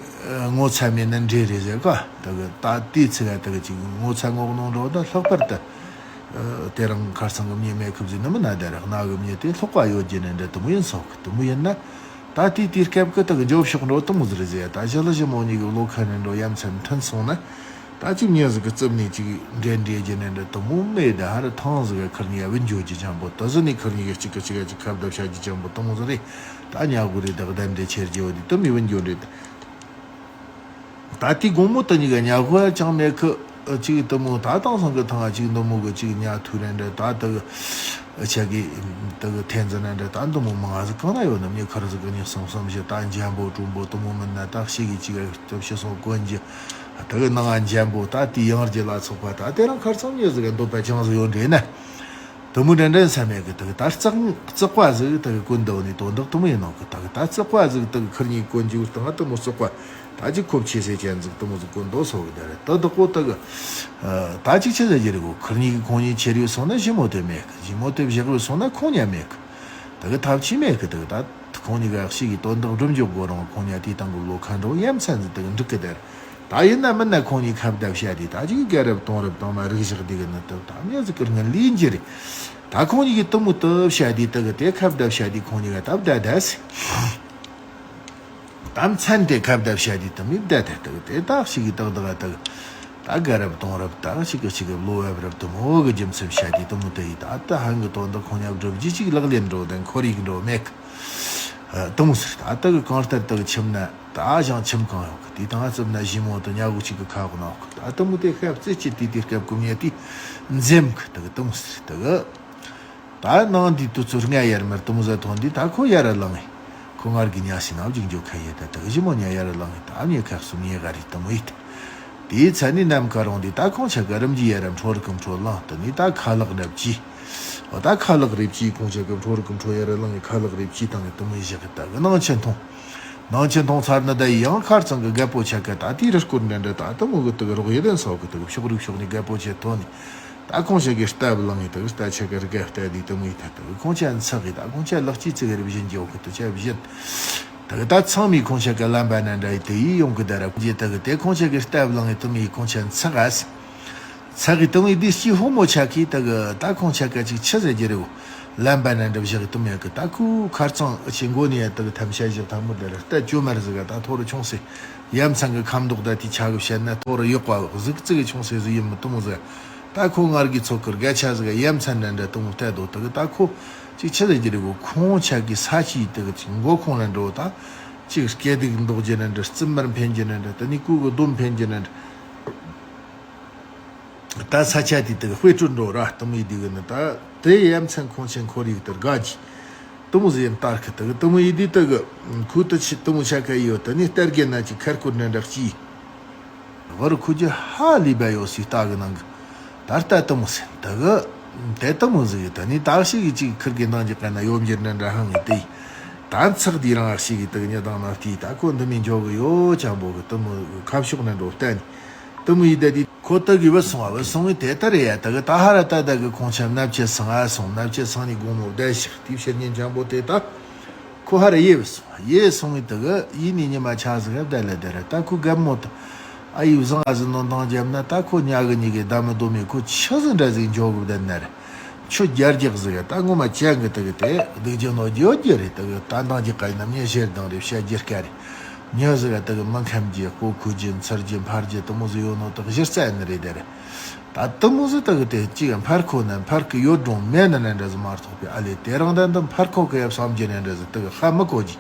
ངོ་ཚ་མེད་ན་འདྲེ་རེད་ཟེར་ག། དུ་གི་ད་དེའི་ཚིག་ག་དུ་གི་ཅིག་ངོ་ཚ་ངོ་གནོང་འགྲོ་ད་ལྷག་པར་དུ། དེ་རིང་ཁ་སང་གི་མྱི་མེད་ཁུབ་ཟིན་ནི་མིན་ན་དེ་རིང་གནའ་གི་མྱི་དེ་ལྷག་པ་ཡོད་རྒྱུ་ནི་འདྲ་དུ་མོ་ཡིན་སོག་གི་དུ་མོ་ཡིན་ན། ད་དེའི་དུས་སྐབས་ཀྱི་དག་འགྱོ་ཕྱོགས་འགྲོ་དུ་མོ་ཟེར་ཟེར་ད་ཞི་ལི་ཞི་མོ་གཉིས་ཀྱི་བློ་ཁ་ནས་འགྲོ་ཡ་མཚན་མཐུན་སོང་ན། ད་ཅིག་མྱི་ཟིག་གི་རྩིབ་ནས་ཅིག་འདྲེ་འདྲེ་རྒྱུ་ནི་འདྲ་དུ་མོ་མེད་ད་ཧ་ར་ཐང་ཟིག་གི་ཁུར་ཉེ་བུན་འགྱོ་རྒྱུ་ཅང་པོ་དུ་ཟི་ནས་ཁུར་ཉེ་གི་གཅིག་གི་གཅིག་ག་ཅིག་ཁ་བརྡ་བྱ་རྒྱུ་ཅང་པོ་དུ་མོ་ཟིག་རེད། ད་ཉ་གུ་རེ་དག་གདན་འདྲེ་ཆེར་རྒྱུ་བ་དེ་དུ་མི་བུན་འགྱོ་འདྲེ་ད། ད་ལྟའི་དགོང་མོ་དུ་གཉིས་ཀ་ཉ་ཧོ་ཅང་མེད་ཁི། གཅིག་དུ་མོ་ད་དང་སང་གི་ཐང་གཅིག་འདི་མོ་གི་གཅིག་ཉ་ཐུ་རེ་འདྲ་ད་དུ་ཆ་གི་དུ་གི་ཐན་ཙི་ན་འདྲ་ད་འདི་མོ་མང་ཟིག་གང་ན་ཡོད་ནམ་ཉི་ཁར་ཟིག་གི་ཉི་སང་སང་ཞི་ད་འཇམ་པོ་གྲུང་པོ་དུ་མོ་མིན་ན་ད་ཤི་གི་གཅིག་ག་ཐབས་ཤི་སོང་གོན་གྱི་དུ་གི་ནང་ང་འཇམ་པོ་ད་དེ་ཡང་རྒྱུ་ལ་ཚོགས་པ་ད་དེ་རང་ཁར་ཚང་མྱི་ཟིག་ག་འདོད་པ་ཅང་ཟིག་ཡོད་འདྲེ་ན། དུ་མོ་འདྲ་འདྲ་ས་མེད་གི་དུ་གི་ད་བརྩེགས་བརྩེགས་པ་ཟིག་དུ་གི་ཀུན་འདུག་ནི་དོན་དག་དུ་མོ་ཡིན་ནོ་གི་དུ་གི་ད་བརྩེགས་པ་ཟིག་དུ་གི་ཁུར་གཉིས་ཀུན་འཇུག་སྟངས་དུ་མོ་བརྩེགས་པ་ད་ཅི་ཁོབ་ཆེ་སེ་ཅན་ཟིག་དུ་མོ་ཟིག་ཀུན་འདུག་སོ་གི་དེ་རེད་དུ་བདག་པོ་དུ་གི་ད་ཅིག་ཆི་ཟེར་རྒྱུ་རེད་གོ། ཁུར་གཉིས་ཀྱི་ཁོང་གཉིས་ཁྱེར་ཡོད་སོང་ན་ཞི་མོ་དེ་མེད་གི། ཞི་མོ་དེ་བཞག་ཡོད་སོང་ན་ཁོང་གཉིས་མེད་གི། དུ་གི་ཐབས་ཆི་མེད་གི་དུ་གི་ད་ཁོང་གཉིས་ཀ་ཤི་གི་དོན་དག་སྒྲུབ་འཇོག་དགོས་རུང་ཁོང་གཉིས་དེའི་སྟེང་གི་བློ་ཁ་འགྲོ་ཡ་མཚན་ཟིག་དུ་གི་འགྲིག་གི་དེ་རེད། ད་ཡིན་ན་མིན་ན་ཁོང་གཉིས་ཁ་བརྡ་བྱ་དེ་ད་ཅིག་རྒན་རབས་དུང་རབས་དང་མ་རིག་བཞག་དེ་གི་ནི་དུ་ད་མྱི་ཟིག་གི་ངན་ལས་འགྱུར་རེད། ད་ཁོང་གཉིས་ཀྱི་དུ་མོ་དུ་བྱ་དེ་དུ་གི་དེ་ཁ་བརྡ་བྱ་དེ་ཁོང་གཉིས་ཀ་ད་བརྡ་བརྡ་སི། ད་མཚན་དེ་ཁ་བརྡ་བྱ་དེ་དུ་མི་བརྡ་དེ་དུ་གི་དེ་ད་ཞིག་གི་དག་དག་དུ་གི་ད་རྒན་རབས་དུང་རབས་ད་ཞིག་གི་ཞིག་གི་བློ་བབ་རབས་དུ་མོ་གི་རྒྱུ་མཚན་བྱ་དེ་དུ་མོ་དུ་ཡི་ད་ད་ཧང་གི་དོན་དུ་ཁོང་ཉབ་སྒྲུབ་རྒྱུ་ཅིག་ལག་ལེན་འགྲོ་དང་ཁོར་ཡུག་འགྲོ་མེད་གི། དུ་མོ་ཟེར་ད་དུ་གི་གང་ལྟར་དུ་གི་ཁྱིམ་ན། ད་ཞང་ཁྱིམ་གང་ཡོད་གི་དེ་དང་རྩིབ་ན་ཞི་མོ་དུ་ཉ་གུ་གཅིག་གི་ཁ་གོ་ནོ་གི་ད་དུ་མོ་དེ་ཤ་བརྩེ་ཆེ་དེ་དེ་སྐབས་ཀུ་མྱེ་དེ་འཛེམ་གི་དུ་གི་དུ་མོ་ཟེར་དུ་གི་ད་ནང་འདི་དུ་ཚུར་ང་ཡར་མར་དུ་མོ་ཟ་ཐོན་དེ་ད་ཁོ་ཡར་ལངས་ངེ་ཁོ་ངར་གི་ཉ་སི་ནང་འཇིག་འཇོག་ཁ་ཡེ་ད་དུ་གི་ཞི་མོ་ཉ་ཡར་ལངས་ངེ་ད་མྱེ་ཁ་གསུམ་ཡེ་ག་རི་དུ་མོ་ཡེ་ད་དེའི་ཚ་ནི་ནམ་ཁ་རོང་དེ་ད་ཁོང་ཆ་ག་རིམ་གྱི་ཡར་འཕྲོ་རི་ཀམ་འཕྲོ་ལངས་དུ་ནི་ད་ཁ་ལག་འདྲ་བཅི་ད་ཁ་ལག་རེ་བཅི་ཁོང་ཆ་ག་འཕྲོ་རི་ཀམ་འཕྲོ་ཡར་ལངས་ངེ་ཁ་ལག་རེ་བཅི་དང་ངེ་དུ་མོ་ཡེ་བཞག་གི་ད་གི་ནང་ཆེན་མཐོང་། ནང་ཆེན་མཐོང་ཚར་ནི་ད་ཡང་ཁར་ཚང་གི་རྒད་པོ་ཆ་ག་ད་དེའི་རི་སྐོར་འདྲ་འདྲ་ད་དུ་མོ་གི་དུ་གི་རོགས་ཡེ་ལེན་སོགས་གི་དུ་གི་ཕྱོགས་རིག་ཕྱོགས་ནས་རྒད་པོ་ཆེ་ཐོན་ནི་ད་ཁོང་ཆ་གི་རྟ་བུ་ལངས་ངེ་དུ་གི་རྟ་ཆ་ག་རི་ག་རྟ་དེ་དུ་མོ་ཡེ་ད་དུ་གི་ཁོང་ཆ་འཚག་གི་ད་ཁོང་ཆ་ལག་ཅི་ཙི་གི་རི་བཞིན་གྱི་འོག་གི་དུ་ཆ་བཞིན། དུ་གི་ད་ཚང་མའི་ཁོང་ཆ་གི་ལམ་པ་ན་འདྲ་ཡི་དུ་ཡི་ཡོང་གི་ད་ར་ཁོང་ཆ་དུ་གི་དེ་ཁོང་ཆ་གི་རྟ་བུ་ལངས་ངེ་དུ་མོ་ཡི་ཁོང་ཆ་འཚག་ཨ་སི། ཚ་གི་དུང་ཡི་དེ་སྐྱི་ཧོ་མོ་ཆ་གི་དུ་གི་ད་ཁོང་ཆ་ག་ཅིག་ཆི་ཟེར་རྒྱུ་རེད་གོ། ལམ་པ་ན་འགྲུབ་བཞག་གི་དུམ་ཡ་གི་ད་ཁོ་ཁར་ཚང་ཨ་ཆེ་མགོ་ནས་ཡ་དུ་གི་ཐམ་ཤ་བཞག་ཐ་མོ་དེ་ར་རྟ་ཅོ་མར་ཟིག་ག་ད་ཐོ་རུ་ཆུང་སེ། ཡ་མཚན་གི་ཁམ་མདོག་ད་དེ་ཆ་གི་བཤད་ན་ཐོ་རུ་ཡོག་པ་གཟིག་ཙི་གི་ཆུང་སེ་ཟིག་ཡིན་མི་དུ་མོ་ཟིག་ད་ཁོ་ངར་གི་ཚོ་གི་རྒད་ཆ་ཟིག་ག་ཡ་མཚན་ན་འདྲ་དུ་མོ་བལྟ་དོ་དུ་གི་ད་ཁོ་ཅིག་ཆི་ཟེར་རྒྱུ་རེད་གོ། ཁོང་ཆ་གི་ས་ཆི་དུ་གི་ཅིག་མགོ་ཁོང་ན་འགྲོ་ད། ཅིག་སྐེ་དུག་འདོགས་རྒྱུ་ན་འདྲ་རྩིབ་མར་འཕེན་རྒྱུ་ན་འདྲ་ད་ནི་ཀུ་གི་སྡོམ་འཕེན་རྒྱུ་ན་འདྲ། ད་ས་ཆ་དེ་དག་དཔེ་སྤྲོད་འགྲོ་ར་གཏུམ་ཡི་དེ་གི་ནི་ད་དེ་ཡ་མཚན་ཁོང་ཆེན་ཁོར་ཡུག་དེར་དགའ་གྱིས། གཏུམ་ཟེར་ཡིན་ལྟར་ཁི་དག་གཏུམ་ཡི་དེ་དག་ཁུ་དུ་ཆི་གཏུམ་ཆ་ཁ་ཡོད་ད་ནི་སྟར་གི་ན་ཅི་ཁར་ཁུར་ན་འདྲ་གྱིས། ཧོར་ཁུ་ཅི་ཧ་ལི་བ་ཡོད་སི་ལྟ་གི་ནང་གི་ད་ལྟ་གཏུམ་ཟེར་དག་དེ་གཏུམ་ཟེར་གི་ད་ནི་ད་ཤི་གི་ཅིག་ཁིར་གི་ནང་གི་ཀ་ན་ཡོད་འགྱུར་ན་འདྲ་ཧང་གི་དེ་ད་ཚག་དེ་རང་ཤི་གི་དག་ཉི་དང་ན་དེ་ད་ཁོ་འདི་མི་འཇོག་གི་ཡོད་ཅང་པོ་གི་གཏུམ་ཁ་ཕྱོགས་ན་འགྲོ་བསྟན་གཏུམ་ཡི་ད་དེ། ཁོ་ད་གི་བུད་སོང་བ་བུད་སོང་བས་དེ་ལྟར་ཡ་ད་གི་ད་ཧ་ར་ད་ད་གི་ཁོང་ཆ་མནབ་ཆེ་སང་ཨ་སོང་མནབ་ཆེ་སང་ནི་དགོང་མོ་བསྡད་ཤག་དེའི་ཕྱིར་ཉིན་འཇམ་པོ་དེ་ད་ཁོ་ཧ་ར་ཡེ་བུད་སོང་ཡེ་སོང་བས་ད་གི་ཡིན་ནི་ཉི་མ་ཆ་ཟིག་ག་བསྡད་ལ་བསྡད་ར་ད་ཁོ་རྒད་མོ་ད་ཨ་ཡི་བཟང་ཨ་ཟི་ནོ་འདང་རྒྱབ་ན་ད་ཁོ་ཉ་གི་ཉི་གི་ད་མི་དོ་མེད་ཁོ་ཆི་ཟིག་འདྲ་ཟིག་འཇོག་གི་བསྡད་ན་ར་ཆུ་རྒྱ་རྒྱག་ཟིག་ད་ངོ་མ་ཅན་གི་ད་གི་དེ་སྡུག་རྒྱུ་ནོ་རྒྱུ་རྒྱུ་རེད་ད་གི་ད་འདང་རྒྱག་ག་ཡིན་ན་མྱི་ཞེར་འདང་རེད་བཤད་རྒྱུ་དཀའ་རེད། ཉི་ཟིག་ད་གི་མི་ཁམས་ཀྱི་སྤོ་ཁུ་རྒྱུ་ཚར་རྒྱུ་འཕར་རྒྱུ་དུ་མོ་ཟིག་ཡོད་ནོ་དག་གཞི་རྩ་ཡིན་ནི་རེད་དེ་རེད། ད་དུ་མོ་ཟིག་ད་གི་དེ་གཅིག་འཕར་ཁོ་ན་འཕར་གི་ཡོད་རུང་མེད་ན་ན་འདྲ་ཟིག་མ་གཏོགས་པའི་ཨ་ལེ་དེ་རང་ད་འདི་འཕར་ཁོ་གི་ཡབ་བསམ་རྒྱུ་ན་འདྲ་ཟིག་ད་གི་ཧ་མི་གོ་གི།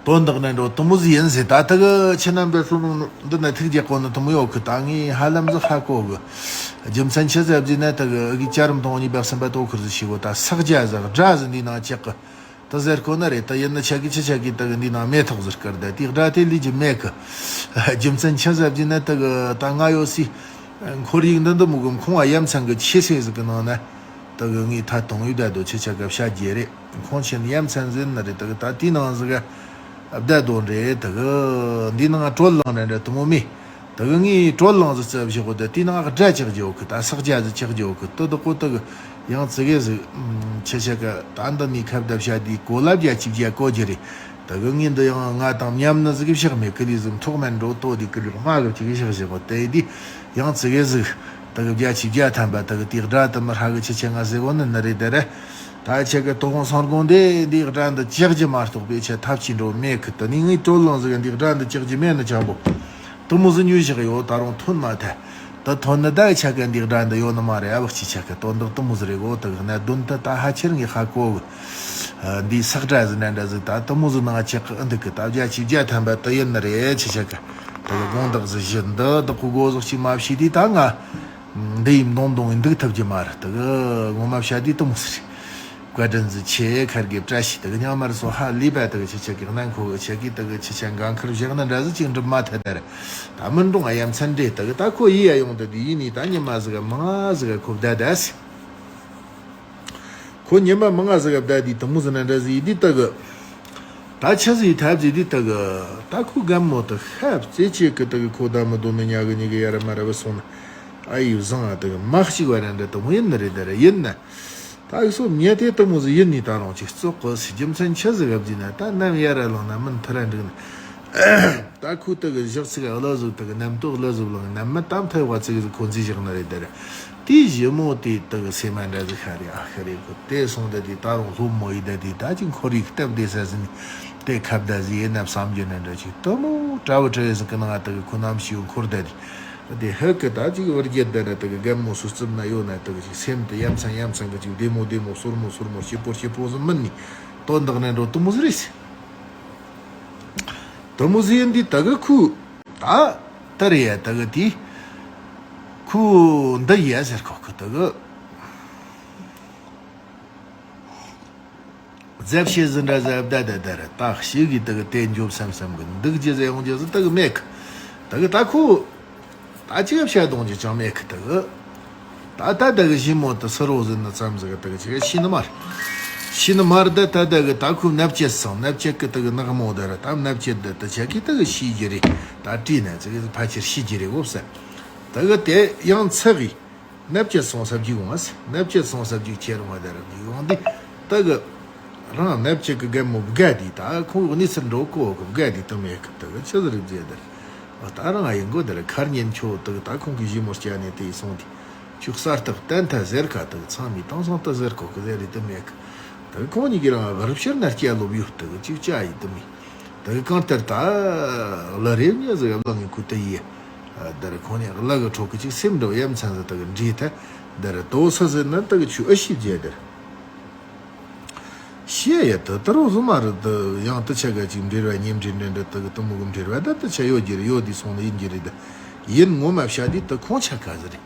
དོན་དག་ན་འགྲོ་དུ་མོ་ཟིག་ཡིན་ཟེར་ད་ད་གི་ཁྱེད་རྣམ་པའི་སོ་ནོ་འདི་ན་ཐུགས་རྒྱག་གོ་ནི་དུ་མོ་ཡོད་གི་ད་ངས་ཧ་ལམ་ཟིག་ཧ་གོ་གི། རྒྱུ་མཚན་ཆི་ཟེར་བགྱིས་ན་ད་གི་ཨ་གི་བྱ་རིམ་དང་གཉིས་པ་གསུམ་པ་དོ་ཁུར་ཟིག་ཤི་གོ་ད་སག་རྒྱ་ཟིག་དགྲ་ཟིག་འདི་ནང་ཆགས་གི། ད་ཟེར་ཁོ་ན་རེད་ད་ཡིན་ན་ཆ་གི་ཆི་ཆ་གི་ད་གི་འདི་ནང་མེ་ཐོག་ཟེར་ཀར་ད་དེ་དགྲ་དེ་ལུས་ཀྱི་མེད་གི། རྒྱུ་མཚན་ཆི་ཟེར་བགྱིས་ན་ད་གི་ད་ང་ཡོད་སི། ཁོར་ཡུག་འདི་འདི་མུ་གུམ་ཁོང་ཨ་ཡ་མཚན་གི་ཆེ་སེ་ཟིག་གི་ནང་ན། དེ་གི་ངས་ཐད་གཏོང་ཡོད་བསྡད་དོ། ཁྱེད་ཆ་ག་བཤད་རྒྱུ་རེད། ཁོང་ཆེན་ཡ་མཚན་ཟིན་ནི་རེད། དེ་གི་ད་དེའི་ནང་ཟིག་ག་བསྡད་དོ་རེད། དེ་གི་འདིའི་ནང་དྲོད་ལངས་རེད་འདྲ་དེ་མོ་མེད། དེ་གི་ངས་དྲོད་ལངས་ཟིག་བཙལ་བཞག་གོ། དེ་དེའི་ནང་དགྲ་ཆགས་རྒྱུ་གི། ད་སག་རྒྱ་ཟིག་ཆགས་རྒྱུ་གི། དེ་དེ་གོ་དེ་གི་ཡང་ཙི་གེ་ཟིག་ཁྱེད་ཆ་ག་ད་འདི་ནས་ཁ་བརྡ་བཤད་དུས་གོ་ལ་བརྒྱ་ཆིག་བརྒྱ་གོ་རྒྱུ་རེད། དེ་གི་ངས་འདི་ཡང་ང་དང་མཉམ་ནི་ཟིག་གི་བཞག་མེད། ཀི་ལི་ཟིག་ཐོག་མེད་འགྲོ་ལྟོ་དེ་ཀི་ལི་དམའ་གི་ཅིག་གི་བཞག་བཞག་གོ། དེ་དེ་ཡང་ཙི་གེ་ཟིག་དེ་གི་བརྒྱ་ཆིག་བརྒྱ་ཐམ་པ་དེ་གི་དེའི་དགྲ་དེ་མི་ཧྲ་གི། ཁྱེད་ཆ་ང་ཟེར་གོ་ནི་ནི་རེད། དེ་རེད། ད་ཁྱེད་ཀྱི་དོ་དགོང་སང་དགོང་དེ་འདིའི་དགྲ་འདི་བཅག་རྒྱུ་མ་གཏོགས་པའི་ཆེད་ཐབས་ཅིག་འགྲོ་མེད་གི། དེ་ནས་ངས་དྲོད་ལངས་ཟིག་གི་འདིའི་དགྲ་འདི་བཅག་རྒྱུ་མེད་ནི་ཅང་པོ། དེ་མོ་ཟིག་ཉོས་བཞག་ཡོད། ད་རུང་ཐོན་མ་ཐལ། ད་ཐོན་ནི་ད་ཆ་ག་འདིའི་དགྲ་འདི་ཡོད་ནི་མ་རེད། ཨ་བག་ཅི་ཆ་ག་དོན་དག་དེ་མོ་ཟིག་རེད་གོ། དེ་གི་གནད་དོན་ད་ད་ཧ་ཆེར་ངས་ཧ་གོ་གི། འདིའི་སག་དགྲ་ཟིག་འདྲ་འདྲ་ཟིག་ད་དེ་མོ་ཟིག་ནང་ཆགས་གི་འདུག་གི། ད་བརྒྱ་ཆིག་བརྒྱ་ཐམ་པ་དེ་ཡིན་ནི་རེད། ཁྱེད་ཆ་ག་དེ་གི་དགོངས་དག་ཟིག་བཞེས། འདི་བདག་པོ་སྒོ་ཟོག་ཅིག་མ་བྱས་དུས་ད་ང་འདི་ཡིན་མདོང་མདོང་ཡིན་འདུག་ཐུབ་རྒྱུ་མ་རེད། དེ་གི་ངོ་མ་བཤད་དུས་དེ་མོ་ཟིག་རེད། བཀའ་དྲིན་ཟིག་ཆེ། ཁར་གི་བཀྲ་ཤིས། དེ་གི་ཉག་མར་སོ་ཧ་ལས་པ་དེ་གི་ཁྱེད་ཆ་གི་གནད་འཁོར་གི་ཆ་གི་དེ་གི་ཁྱེད་ཆ་འགན་ཁུར་བཞག་ན་འདྲ་ཟིག་ཅིག་འགྲུབ་མ་ཐལ། དེ་རེད། ད་མི་འགྲོ་ང་ཡ་མཚན་འདྲེ། དེ་གི་ད་ཁོ་ཡི་ཡ་ཡོང་དེ་དེ་ཡིན་ནི་ད་ཉི་མ་ཟིག་ག་མང་ང་ཟིག་ག་ཁོ་བསྡད་བསྡད་ཟིག་ཁོ་ཉི་མ་མང་ང་ཟིག་ག་བསྡད་དེ་དེ་མོ་ཟིག་ན་འདྲ་ཟིག་ཡིན་དུས་དེ་གི་ད་ཆི་ཟིག་ཐབས་ཟིག་དེ་དེ་གི་ད་ཁོ་རྒན་མོ་དེ་ཤ་བརྩེ་ཆེ་གི། དེ་གི་ཁོ་ད་མི་དོ་མི་ཉག་གི་ཉི་གི་ཡ་ར་མ་ར་བ་སོང་ན་ཨ་ཡི་བཟང་ཨ། དེ་གི་མ་གཅིག་བ་ར་འདྲ་དེ་མོ་ཡིན་ནི་རེད། དེ་རེད། ཡིན་ན། ད་ཡིག་སོ་ཉེ་དེ་དེ་མོ་ཟིག་ཡིན་ནི་ད་རུང་ཅིག་བཙོག་གི་སི་རྒྱུ་མཚན་ཆི་ཟིག་ག་བརྫིས་ན། ད་ནམ་ཡ་ར་ལངས་ན་མིན་ཐི་ར་འགྲིག་ན། ད་ཁོའི་དེ་གི་ཞག་ཚིག་གླུ་ཟིག་དེ་གི་རྣམ་རྟོག་གླུ་ཟིག་བླངས་ནམ་མི་དམ་ཐག་བ་ཚིག་ཟིག་ཁོ་འཛིན་བཞག་ནི་རེད། དེ་རེད། དེའི་ཞི་མོ་དེ་དེ་གི་སེམས་མ་འདྲ་ཟིག་ཤ་རེ་ཨ་ཤ་རེ་གི། དེ་སོང་དེ་དེ་ད་རུང་སློབ་མོ་ཡི་ད་དེ་ད་ཅིག་འཁོར་ཡིག་སྟབས་བདེ་ས་ཟིན་ནི། དེ་ཁ་བརྡ་ཟིག་ཡིན་ན་བསམ་རྒྱུ་ན་འདྲ་ཅིག་དེ་མོ་དྲ་བ་དྲ་བའི་ཟིག་གི་ནང་ང་དེ་གི་ཁོ་ནམ་ཞིག་འཁོར་ད་དེ། དེ་ཧི་ཀི་ད་ཅིག་བར་བརྒྱད་ད་ན་དེ་གི་རྒན་མོ་སུ་རྩིབ་ན་ཡོད་ན་དེ་གི་ཅིག་སེམས་དེ་ཡ་མཚན་ཡ་མཚན་གི་ཅིག་བདེ་མོ་བདེ་མོ་སོར་མོ་སོར་མོ་སྐྱིད་པོ་སྐྱིད་པོ་ཟིག་མིན་ནི་དོན་དག་ནས་འགྲོ་དེ་མོ་ཟིག་རེད། དེ་མོ་ཟིག་ཡིན་དུས་དེ་གི་ཁོ་ད་དེ་རེད་ཡ། དེ་གི་དེ་ཁོ་འདི་ཡ་ཟེར་ཁོ་གི་དེ་གི། རྫབ་བྱེད་ཟིན་འདྲ་ཟབ་ད་ད་ད་ར་ད་ཤི་གི་དེ་གི་དེ་འཇོབ་བསམ་བསམ་གི་འདུག་རྒྱུ་ཟེར་ཡོང་རྒྱུ་ཟིག་དེ་གི་མེད་གི། དེ་གི་ད་ཁོ་ད་ཅི་ག་བཤད་གཏོང་རྒྱུ་ཅང་མེད་གི། དེ་གི་ད་ད་དེ་གི་ཞི་མོ་དེ་སུ་རོ་ཟིན་ན་ཙམ་ཟིག་གི་དེ་གི་ཅི་ག་ཤི་ནི་མ་རེད། ཤི་ནི་མ་རེད། ད་ད་དེ་གི་ད་ཁོ་མནའ་བཅད་སོང་། མནའ་བཅད་གི་དེ་གི་ནག་མོ་ད་ར་ད་མནའ་བཅད་དེ་དེ་ཆ་གི་དེ་གི་ཤི་རྒྱུ་རེད། ད་བྲིས་ན་ཙི་གི་ཕལ་ཆེར་ཤི་རྒྱུ་རེད་འོབ་ས། དེ་གི་དེ་ཡང་ཚེ་གི། མནའ་བཅད་སོང་ས་བརྒྱུད་འོང་ཟེར། མནའ་བཅད་སོང་ས་བརྒྱུད་ཁྱེད་རང་བ་དེ་ར་བརྒྱུད་འོང་དུས་དེ་གི་རང་མནའ་བཅད་གི་རྒན་མོ་བརྒལ་དུས་ད་ཁོང་གི་གནས་ཚུལ་འགྲོ་གོ་གི་བརྒལ་དུས་དེ་མེད་གི། དེ་གི་ཆི་ཟིག་རེད་ཟེར་དེ་ར། ཨ་ད་རང་ཡིན་གོ་དེ་ར། ཁར་ཉན་ཆོ་དེ་གི་ད་ཁོང་གི་ཞི་མོ་སྐྱ་ནས་དེ་ཡི་སོང་དུས་ཁྱོད་གསར་ཐག་བསྟན་ཐལ་ཟེར་ཁ། དེ་གི་ཚང་མས་དེང་སང་དེ་ཟེར་གོ་གི་ཟེར་རེད། དེ་མེད་གི། དེ་གི་ཁོང་གཉིས་ཀྱི་རང་གི་རི་ཕྱིར་ན་སྐྱ་ལོབ་ཡོད། དེ་གི་ཅིག་ཅག་ཡིན་དེ་མེད། དེ་གི་གང་ལྟར་ད་གླུ་རེ་ཉི་ཟིག་ག་བླངས་ངས་ཁོ་དེ་ཡི། ཨ་དེ་ར་ཁོང་ནས་གླུ་གི་ཁྲོད་གི་ཅིག་སེམས་འགྲོ་ཡ་མཚན་ཟིག་དེ་གི་འདྲིས་ཐལ། དེ་ར་དོ་སི་ཟེར་ན་དེ་གི་ཆུ་ཨ་ཤི་རྒྱས་དེ་ར། ཤེས་ཡ་དེ་དེ་རོ་བཟོ་མ་རེད། དེ་ཡང་དེ་ཆ་ག་ཅིག་འབྲེལ་བ་གཉེན་འབྲེལ་འདྲ་འདྲ་དེ་གི་དེ་མོ་གི་འབྲེལ་བ་ད་དེ་ཆ་ཡོད་རྒྱུ་རེད། ཡོད་དེ་སོང་ནི་ཡིན་རྒྱུ་རེད། ད་ཡིན་ངོ་མ་བཤད་དུས་དེ་ཁོང་ཆ་ག་ཟིག་རེད།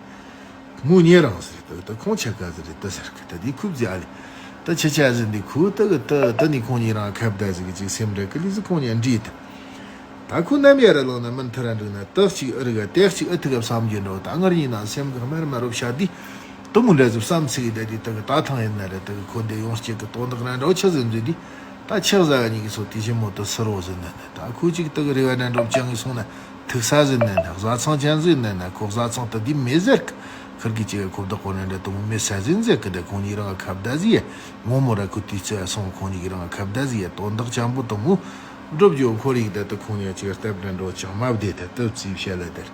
ངོ་ཉེ་རང་ཟེར་དེ་དེ་ཁོང་ཆ་ག་ཟེར་རེད་དེ་ཟེར་གི། ད་དེ་ཁུབ་ཟེར་ཨ་ལེ། ད་ཆི་ཆ་ཟེར་འདི་ཁུ་དེ་གི་དེ་དེ་ནི་ཁོང་ཉེ་རང་ཁ་བརྡ་ཟེར་གི་ཅིག་སེམས་འདྲ་གི་ལི་ཟེར་ཁོང་ཉེ་འདྲིས་དེ། ད་ཁུ་ནམ་ཡ་ར་ལངས་ན་མིན་ཐི་ར་འགྲིག་ན་དེ་གཅིག་ཨི་རི་ག་དེ་གཅིག་ཨི་ཐི་ག་བསམ་རྒྱུ་འགྲོ། ད་ངར་ཡིན་ན་སེམས་གི་དམར་དམར་རོ་བྱ་དུས་དེ་མོ་འདྲ་ཟེར་བསམ་ཚིག་གི་ད་དེ་དེ་གི་ད་ཐང་ཡིན་ན་ར་དེ་གི་ཁོ་འདི་ཡོང་སྐྱེ་གི་དོན་དག་ར་འགྲོ་ཆི་ཟེར་འཛུལ་དུས་ད་ཆག་ཟ་ག་ཉིད་གི་སོ་དེ་ཞི་མོ་དེ་སུ་རོ་ཟེར་ན་ད་ཁུ་གཅིག་དེ་གི་རེ་བ་ར་འགྲོ་བཅང་གི་སོང་ན། ཐུག་ས་ཟིན་ན་ན་བཟའ་ཚང་ཅན་ཟིན་ན་ན་ཁོ་བཟའ་ཚང་ད་དེ་མེད་ཟེར་གི། ཁིར་གི་ཅིག་ཁོ་བདག་པོ་ནི་འདྲ་དུ་མོ་མེད་ས་ཟིན་ཟེར་གི། ད་ཁོང་གཉིས་རང་ཁ་བརྡ་ཟིག་ཡ་ངོ་མོ་ར་ཁུ་དུས་ཚོད་སོང་། ཁོང་གཉིས་རང་ཁ་བརྡ་ཟིག་ཡ་དོན་དག་ཅན་པོ་དུ་མོ་འགྲུབ་རྒྱུ་ཁོ་རིག་ད་ད་ཁོང་གཉིས་ཅིག་སྟབས་འདྲ་འགྲོ་ཅང་མ་བདེ་ད་སྟབས་ཚིག་བཤད་ལ་དེར་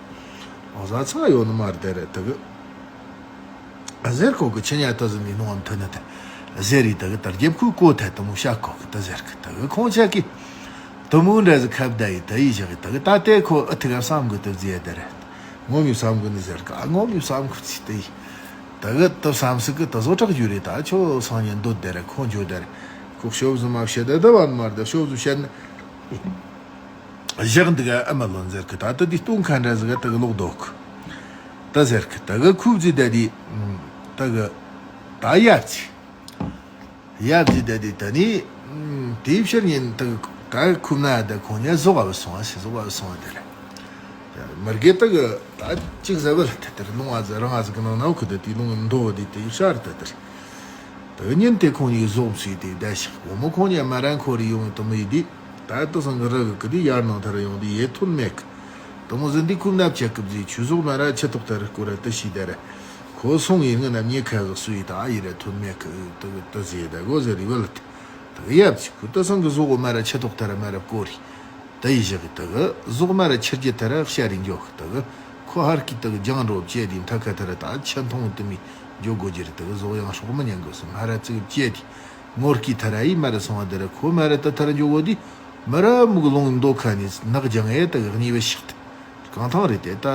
བཟའ་ཚང་ཡོད་ནི་མ་རེད་དེ་རེད་ད་གི། ཟེར་ཁོ་གི་ཁྱི་ཉ་ད་ཟིན་ནི་ནོ་འམ་ཐོན་ནི་ད་ཟེར་རི་ད་གི་ད་རྒྱབ་ཁུ་གོ་ཐད་དུ་མོ་བཤད་ཁོ་གི་ད་ཟེར་གི། ད་གི་ཁོང་ཆ་གི་དུ་མོ་འདྲ་ཟིག་ཁ་བརྡ་ཡི་ད་ཡི་བཞག་གི། ད་གི་ད་ལྟའི་ཁོ་ཨི་ཐི་ག་བསམ་གི་ད་ཟེར་ཡ་ད་རེད། ངོ་མི་བསམ་གི་ནི་ཟེར་གི། ཨ་ངོ་མི་བསམ་གི་ཚི་ད་ཡི་ད་གི་ད་བསམ་སི་གི་ད་བཟོ་དྲག་རྒྱུ་རེད། ད་ཆོ་སང་ཉིན་འདོད་ད་རེད། ཁོ་འཇོ་ད་རེད། ཁོ་ཤོབ་ཟི་མ་བཤད་ད་ད་བ་མར་ད་ཤོབ་ཟི་བཤད་ན། བཞག་འདུག་ག་ཨ་མ་ལོ་ཟེར་གི། ད་ལྟ་འདི་སྟོན་ཁ་འདྲ་ཟིག་ག་ད་གི་ལོག་འདུག་གི་ད་ཟེར་གི། ད་གི་ཁུབ་ཟི་ད་དི་ད་གི་ད་ཡབ་ཟི་ཡབ་ཟི་ད་དི་ད་ནི་དེའི་ཕྱིར་ཉིན་ད་གི་ད་ཁུབ་ན་ད་ཁོང་ཉ་ཟོག་ག་བ་སོང་ཨ་སི་ཟོག་ག་བ་སོང་ཨ་དེ་རེད། མར་གེ་ད་གི་ད་ཅིག་ཟ་བ་ལ་ད་དེར་ལུང་ཨ་ཟ་རང་ཨ་ཟ་གི་ནང་ན་འོ་གི་ད་དི་ལུང་མདོ་བ་དི་ད་ཡི་ཤར་ད་དེར། དེ་ཉིན་དེ་ཁོང་གཉིས་ཟོག་བསུས་ཏེ་བསྡད་ཤག་དགོང་མོ་ཁོང་གཉིས་མ་ར་འཁོར་རེ་ཡོང་དུ་མི་ཡི་དུས། ད་དུ་སང་གི་རི་གི་གི་དུས་ཡར་ནང་ཐར་ཡོང་དུས་ཡེ་ཐོན་མེད་གི། དུ་མོ་ཟིན་དུས་ཁོ་མནའ་བཅད་གི་བཟོས་ཆུ་ཟོག་མ་ར་ཆུ་ཐོག་ཐར་སྐོར་ར་དུ་ཤི་ད་ར། ཁོ་སོང་ཡི་ངི་ན་མྱི་ཁ་ཟིག་སུ་ཡི་ད་ཨ་ཡི་ར་ཐོན་མེད་གི་དུ་གི་དུ་ཟེ་ད་གོ་ཟེ་རི་བལ་ཏི། དུ་གི་ཡབ་ཅིག་ཁོ་དུ་སང་གི་ཟོག་མ་ར་ཆུ་ཐོག་ཐར་མ་ར་བསྐོར་རི། དེ་ཡི་བཞག་གི་དེ་གི་ཟོག་མ་ར་ཆུ་རྒྱུ་དེ་ར་ཤ་རི་འཇོག་གི་དེ་གི་ཁོ་ཧར་གི་དེ་གི་རྒྱང་འགྲོ་བཅད་དེ་མཐའ་ཁ་དེ་ར་ད་ཆུ་འཐུང་དུ་མི་འཇོག་དགོས་རྒྱུ་རེད། དེ་གི་ཟོག་ཡང་སྲོག་མི་ཉན་དགོས་སུ་མ་ར་ཙིག་བཅད་དེ་ངོར་གི་དེ་ར་ཡི་མ་ར་སོང་བ་དེ་ར་ཁོ་མ་ར་དེ་དེ་ར་འཇོག་དགོས་དུས་མ་ར་མུག་ལོང་མདོ་ཁ་ནས་ནག་རྒྱང་ཨེ་དེ་གི་གཉིས་པ་ཤག་དེ་རྐང་ཐང་རེད། དེ་ད་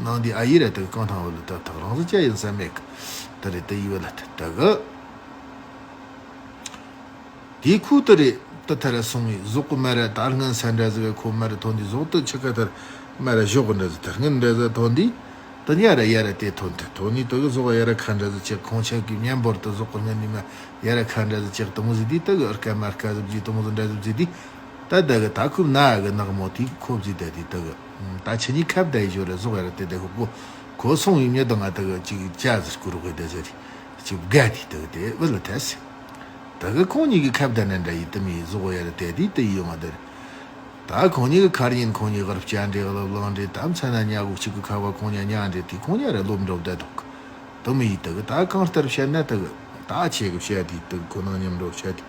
ནང་དེ་ཨ་ཡི་ར་དེ་གི་རྐང་ཐང་བ་ལ་ད་ཐག་རང་ཟིག་ཅག་ཡིན་ས་མེད་གི་དེ་རེད། དེ་ཡི་བ་ལ་དེ་དེ་གི་དེ་ཁོ་དེ་རེད། དེ་ཐར་སོང་བའི་ཟོག་གི་མ་ར་ད་སྔན་ས་འདྲ་ཟིག་ག་ཁོ་མ་ར་ཐོན་དུས་ཟོག་དེ་ཆུ་ཁ་ཐར་མ་ར་ཞོག་གི་འདྲ་ཟིག་ཐར་སྔན་འདྲ་ཟིག་ཐོན་དུས་དེ་ཉ་ར་ཡ་ར་དེ་ཐོན་དེ་ཐོན་ནི་དེ་གི་ཟོག་ཡ་ར་ཁ་འདྲ་ཟིག་ཅིག་ཁོང་ཆ་གི་མཉམ་པོར་དེ་ཟོག་གི་སྔན་ནི་མ་ཡ་ར་ཁ་འདྲ་ཟིག་ཅིག་དེ་མོ་ཟིག་དུས་དེ་གི་ཨར་ཀ་མར་ཀ་ཟིག་བརྗེས་དེ་མོ་ཟིག་འདྲ་ཟིག་བརྗེས་དུས་ད་དེ་གི་ད་ཁོ་ན་གི་ནག་མོ་དེ་ཁོ་བརྗེས་ད་དུས་དེ་གི་ད་ཆུ་ནི་ཁབ་ད་ཡི་ཞོ་ར་ཟོག་ཡ་ར་དེ་དེ་གི་ཁོ་ཁོ་སོང་བའི་མྱི་དང་ང་དེ་གི་ཅིག་ཅ་ཟིག་སྐུ་རོགས་གི་དེ་ཟེར་རི་ཅིག་དགའ་དུས་དེ་གི་དེ་བུ་ལ་ཐལ་སི། ད་གི་ཁོང་གཉིས་ཀྱི་ཁ་བརྡ་ན་འདྲ་ཡི་དུ་མི་ཟོག་ཡར་དེ་དེ་དེ་ཡི་ཡོང་བ་དེར། ད་ཁོང་གཉིས་ཀྱི་ཁར་ཡིན་ཁོང་གཉིས་གར་བཅའ་འདྲེ་གླབ་ལང་འདྲེ་དམ་ཚ་ན་ཉ་གུག་གཅིག་གི་ཁ་བ་ཁོང་ཉ་ཉ་འདྲེ་དེ་ཁོང་ཉ་ར་ལོབ་འགྲོ་བསྡད་འདུག་དུ་མི་ཡི་དུ་གི་ད་གང་ལྟར་བཤད་ན་དུ་གི་ད་ཆེ་གི་བཤད་དེ་དུ་གི་ཁོ་ནང་མཉམ་འགྲོ་བཤད་དེ་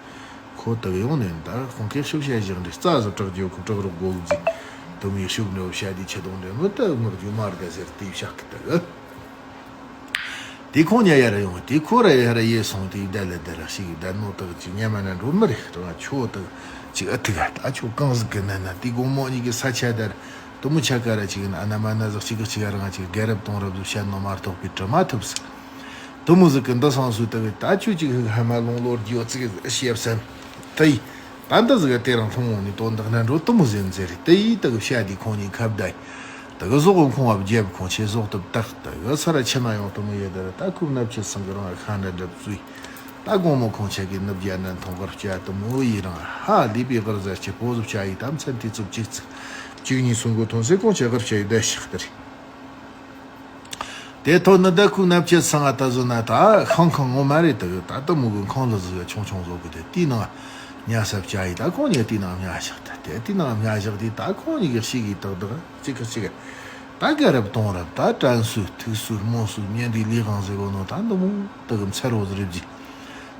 ཁོ་དུ་གི་ཡོང་ནས་ད་ཁོང་གི་ཤུབ་བཤད་བཞག་འདྲེ་རྩ་ཟུ་དྲག་རྒྱུ་ཁོ་དྲག་རོགས་དགོ་གི་ཟིག་དུ་མི་ཤུབ་འགྲོ་བཤད་དེ་ཆེ་དོང་འདྲེ་མི་དུ་ངག་རྒྱུ་མར་ག་ཟེར་དེ་བཤད་གི་དུ་གི་དེ་ཁོང་ཉ་ཡར་ཡོང་དེ་ཁོ་ར་ཡར་ཡེ་སོང་དེ་བདལ་ལ་བདལ་ལ་ཞིག་བདལ་ནོ་དག་ཅིག་ཉ་མ་ན་འགྲོ་མི་རེད་རང་ཆོ་དག་ཅིག་ཨ་ཐུག་ཨ་ད་ཆོ་གང་ཟིག་གི་ན་ན་དེ་དགོང་མོ་གཉིས་ཀྱི་ས་ཆ་དར་དུ་མོ་ཆ་ཀ་ར་ཅིག་ན་ཨ་ན་མ་ན་ཟག་ཅིག་གི་ཅིག་རང་ཅིག་རྒྱལ་རབས་གཏོང་རབས་ཟིག་བཤད་ནོ་མ་གཏོགས་པའི་དྲི་མ་ཐུབ་ཟིག་དུ་མོ་ཟིག་གི་འདི་སང་སུ་དག་ད་ཆོ་ཅིག་ཧ་མ་ལོང་ལོར་རྒྱུ་ཅིག་ཤེབ་སན་དེ་ཡི། ད་འདི་ཟིག་ག་དེ་རིང་ཐུང་ངུ་ནི་དོན་དག་ན་འགྲོ་དུ་མོ་ཟིན་ཟེར་རེད། དེ་ཡིས་དེ་གི་བཤད་དེ་ཁོང་གཉིས་ཁ་བརྡ་ཡི། དེ་གི་ཟོག་གི་ཁོང་བ་བརྒྱབ་ཁོང་ཆེ་ཟོག་དུ་བཏགས་དེ་གི་ས་ར་ཆེ་མ་ཡོང་དུ་མོ་ཡོད་དེ་ར་ད་ཁོ་ནབ་ཆེ་སང་གི་རང་ལ་ཁ་འདྲ་འདྲ་བཙུས། ད་དགོང་མོ་ཁོང་ཆ་གི་ནུབ་རྒྱ་ན་མཐོང་གར་བྱ་དུ་མོ་ཡི་རང་ཧ་ལི་པའི་གར་ཟ་ཆེ་པོ་ཟུབ་བྱ་ཡི་དམ་ཚན་དེ་ཚུབ་གཅིག་ཚིག་གཅིག་གཉིས་གསུམ་གོ་ཐོན་སེ་ཁོང་ཆ་གར་བྱ་ཡི་བསྡད་ཤག་དེ་རེད། དེ་ཐོག་ནི་ད་ཁོའི་ནབ་ཆེ་སང་ང་ད་བཟོ་ན་ད་ཤང་ཁང་ངོ་མ་རེད་དུ་ད་ད་མུ་གུ་ཁང་ལ་ཟིག་ཆུང་ཆུང་བཟོ་གི་དེ་དེའི་ནང་ཉ་ས་བྱ་ཡི་ད་ཁོང་གཉིས་དེའི་ནང་ཉ་བཞག་དེ་དེ་དེའི་ནང་ཉ་བཞག་དེ་ད་ཁོང་གཉིས་ཀྱི་ཤི་གི་ཏག་ཏག་གཅིག་གི་གཅིག་ད་དགའ་རབ་གཏོང་རབ་ད་དྲན་སུ་ཐུག་སུ་རྨོ་སུ་ཉན་དེ་ལི་གང་ཟེར་གོ་ནོ་ད་འདི་མོ་དུ་གི་མཚར་བོ་ཟིག་རེད་ཇི།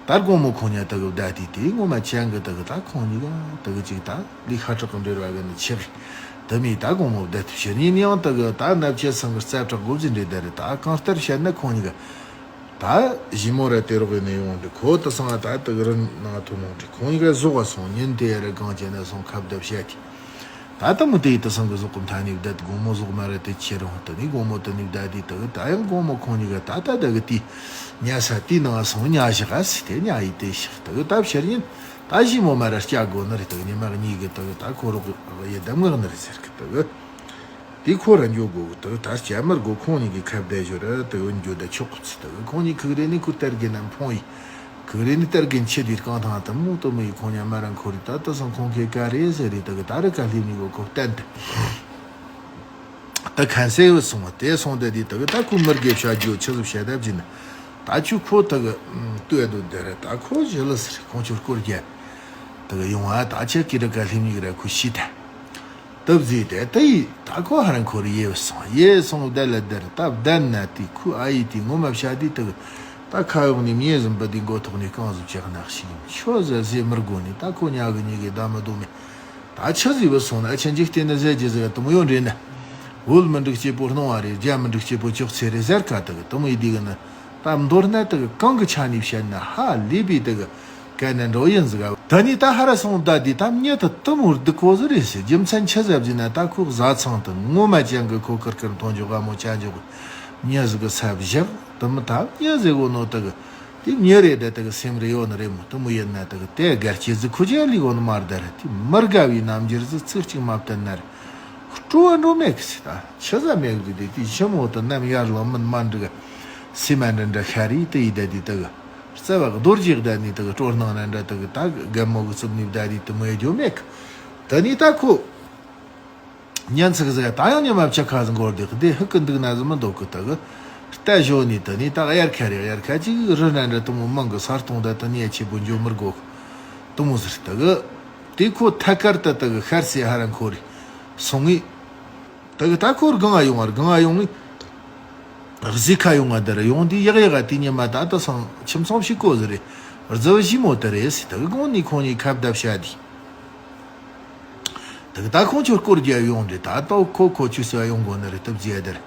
ད་དགོང་མོ་ཁོང་ཉ་དུ་གི་བསྡད་དེ་དེའི་ངོ་མ་ཅན་གི་དུ་གི་ད་ཁོང་གཉིས་ཀ་དུ་གི་གཅིག་ད་ལི་ཁ་དྲག་གི་འབྲེལ་བ་གི་ནི་ཆེ་གི། དུ་མི་ད་དགོང་མོ་བསྡད་ཐུབ་ཕྱིར་ཉིན་ཡང་དུ་གི་ད་ནབ་ཆེ་སང་གི་རྩ་དྲག་དགོ་ཟིན་རེད་ད་རེད། ད་གང་ལྟར་བཤད་ན་ཁོང་གཉིས་ཀ་ད་ཞི་མོ་ར་དེ་རོགས་ཡིན་ནི་ཡོང་འདྲི་ཁོ་དུ་སང་ད་དུ་གི་རིན་ནང་ཐུ་ནོང་འདྲི་ཁོང་གཉིས་ཀ་ཟོག་ག་སོང་ཉིན་དེ་ར་གང་བྱས་ན་སོང་ཁ་བརྡ་བཤད་དེ། ད་ལྟ་མོ་དེ་ཡི་དུ་སང་གི་ཟོག་གི་མཐའ་ནས་བསྡད་དགོང་མོ་ཟོག་མ་ར་དེ་ཁྱེར་རུང་དུ་ནི་དགོང་མོ་དུ་ནི་བསྡད་དེ་དུ་ད་ཡང་དགོང་མོ་ཁོང་གཉིས་ཀ་ད་ད་དུ་གི་དེ་ཉལ་ས་དེའི་ནང་སོང་ཉལ་བཞག་ག་སི་དེ་ཉལ་ཡི་དེ་ཞིག་དུ་གི་ད་ཕྱིར་ཉིན་ད་ཞི་མོ་མ་ར་སྐྱ་དགོ་ནི་རེད། དུ་གི་ཉི་མ་གཉིས་གི་དུ་གི་ད་ཁོ་རོག་གི་ཡི་དམ་ངག་ནི་རེད་ཟེར་གི་དུ་གི་དེ་ཁོ་ར་འཇོག་དགོ་གི་དུ་གི་ད་སྐྱ་མར་དགོ་ཁོང་གཉིས་གི་ཁ་བརྡ་ཞོར་ར་དུ་གི་འཇོ་ད་ཆོག་གི་ཚི་དུ་གི་ཁོང་གཉིས་ཁུག་རེ་ནི་ཁུ་ཏར་གི་ནམ་ཕོང་ཡི། གུ་རེ་ནི་ཏར་གིན་ཆེ་དུས་རྐང་ཐང་དུ་མོ་དུ་མོ་ཡི་ཁོང་ཉ་མ་རང་ཁོ་རི་ད་ལྟ་སང་ཁོང་ཁེ་ཀ་རེ་ཟེར་རི་དུ་གི་ད་རི་ཀ་ལྷིབ་ནི་གོ་ཁོ་བསྟན་ཏེ། ད་ཁན་སེ་བུ་སོང་བ་དེ་སོང་དེ་དི་དུ་གི་ད་ཁོ་མི་རྒེ་བྱ་རྒྱུ་ཆི་ཟུ་བྱ་ད་བྱིན། ད་ཆུ་ཁོ་དུ་གི་ལྟོས་དུ་དེ་ར་ད་ཁོ་ཞི་ལི་ཟེར་ཁོང་ཆུ་སྐོར་རྒྱབ། དུ་གི་ཡོང་བ་ད་ཆེ་ཀི་རི་ཀ་ལྷིབ་ནི་གི་ར་ཁོ་ཤི་ད། སྟབས་ཟིག་དེ་ད་ཡིས་ད་ཁོ་ཧ་རང་ཁོ་རི་ཡེ་བ་སོང་ཡེ་སོང་བདལ་ལ་བདལ་སྟབས་བདལ་ན་དེ་ཁོའི་ཨ་ཡེ་དེ་ངོ་མ་བྱ་དེ་དུ་ད་ཁ་གཡོག་ནས་མྱེ་ཟིན་པ་དེ་མགོ་ཐོག་ནས་རྐང་ཟིག་བཅག་ནག་ཞིག་ཡིན་ཆོ་ཟ་ཟེ་མི་དགོ་ནས་ད་ཁོ་ཉག་གི་ཉིག་གི་ད་མི་དོ་མེད། ད་ཆི་ཟིག་བུད་སོང་ན་ཨ་ཆ་འཇིག་རྟེན་ན་ཟས་རྒྱུ་ཟིག་དུ་མོ་ཡོད་འདྲེ་ན། བོད་མི་འགྲིག་སྐྱེ་པོ་སྣང་བ་རེད། རྒྱ་མི་འགྲིག་སྐྱེ་པོ་ཅོག་ཚེ་རེ་ཟེར་ཁ་དུ་དུ་མོ་ཡི་དེ་གི་ན། ད་མདོར་ན་དེ་གི་གང་གི་ཆ་ནས་བཤད་ན་ཧ་ལས་པའི་དེ་གི་གན་ན་འགྲོ་ཡིན་ཟིག་ག་ད་ནི་ད་ཧ་ར་སོང་ད་དེ་ད་མྱི་དེ་དུ་མོ་སྡུག་གོ་ཟིག་རེད་ཟེར། རྒྱུ་མཚན་ཆི་ཟེར་བ་ཟིན་ན་ད་ཁོ་བཟའ་ཚང་དུ་ངོ་མ་ཅན་གི་ཁོ་ཁིར་ཁིར་མཐོང་འཇོག་ག་མོ་ཅན་འཇོག་གི་མྱི་ཟིག་གི་ས་བཞག་དུ་མི་ད་མྱི་ཟེར་གོ་ནོ་དེ་གི་དེ་མྱི་རེད། ད་དེ་གི་སེམས་རེ་ཡོད་ནི་རེད་མོ་དུ་མོ་ཡིན་ན་དེ་གི་དེ་དགའ་སྐྱེ་ཟིག་ཁོ་ཅན་ལི་གོ་ནི་མར་ད་ར་དེ་མི་དགའ་བའི་རྣམ་འགྱུར་ཟིག་ཚིག་གཅིག་མ་བསྟན་ན་རེད། སྤྲོ་བ་འགྲོ་མེད་གི་ཟེར། ད་ཆི་ཟ་མེད་གི་དེ་དེ་ཞི་མོ་དུ་ནམ་ཡར་ལངས་མིན་མ་འགྲིག་སེ་མ་འདྲ་འདྲ་ཤ་རི་དེ་ཡི་ད་དེ་དེ་གི་རྩ་བ་རྡོ་རྗེ་ད་ནི་དེ་གི་སྤྲོ་སྣང་ན་འདྲ་དེ་གི་ད་རྒན་མོ་གི་རྩིབ་ནི་ད་དེ་དུ་མོ་ཡི་འགྱོ་མེད་གི་ད་ནི་ད་ཁོ་ཉན་ཚིག་ཟེར་ད་ཡང་ཉི་མ་བཅུ་ཁ་ཟིག་འགོར་དེ་གི་དེ་ཧུ་གི་འདུག་ན་ཟིག་མི་འདུག་གི་དེ་གི་ད་ཞོ་ནི་དེ་ནི་ད་དབྱར་ཁ་རེད། དབྱར་ཁ་ཅིག་རི་འདྲ་འདྲ་དེ་མོ་མང་གི་ས་སྟོང་ད་དེ་ནི་ཆེ་པོ་འཇོ་མི་དགོ་དེ་མོ་ཟེར། དེ་གི་དེ་ཁོ་ཐད་ཀར་དུ་དེ་གི་ཤར་སེ་ཧ་ར་འཁོར་རེ་སོང་ངི། དེ་གི་ད་ཁོ་སྒང་ང་ཡོང་བ་སྒང་ང་ཡོང་ངི། གཟིག་ཁ་ཡོང་ང་དེ་ར་ཡོང་དུས་ཡག་ཡག་ག་དེ་ཉི་མ་ད་ད་སང་ཁྱིམ་ཚང་ཞིག་གོ་ཟེར་རེ། རྫི་བ་ཞིག་མོ་དེ་རེད་ཟེར། དེ་གི་དགོང་ནི་ཁོང་གཉིས་ཁ་བརྡ་བྱ་དུས། དེ་གི་ད་ཁོང་ཁྱོད་སྐོར་རྒྱབ་ཡོང་དུས་ད་ལྟ་ཁོ་ཁོ་ཆུ་སོ་ཡོང་དགོ་ནི་རེད་སྟབས་རྒྱ་དེར།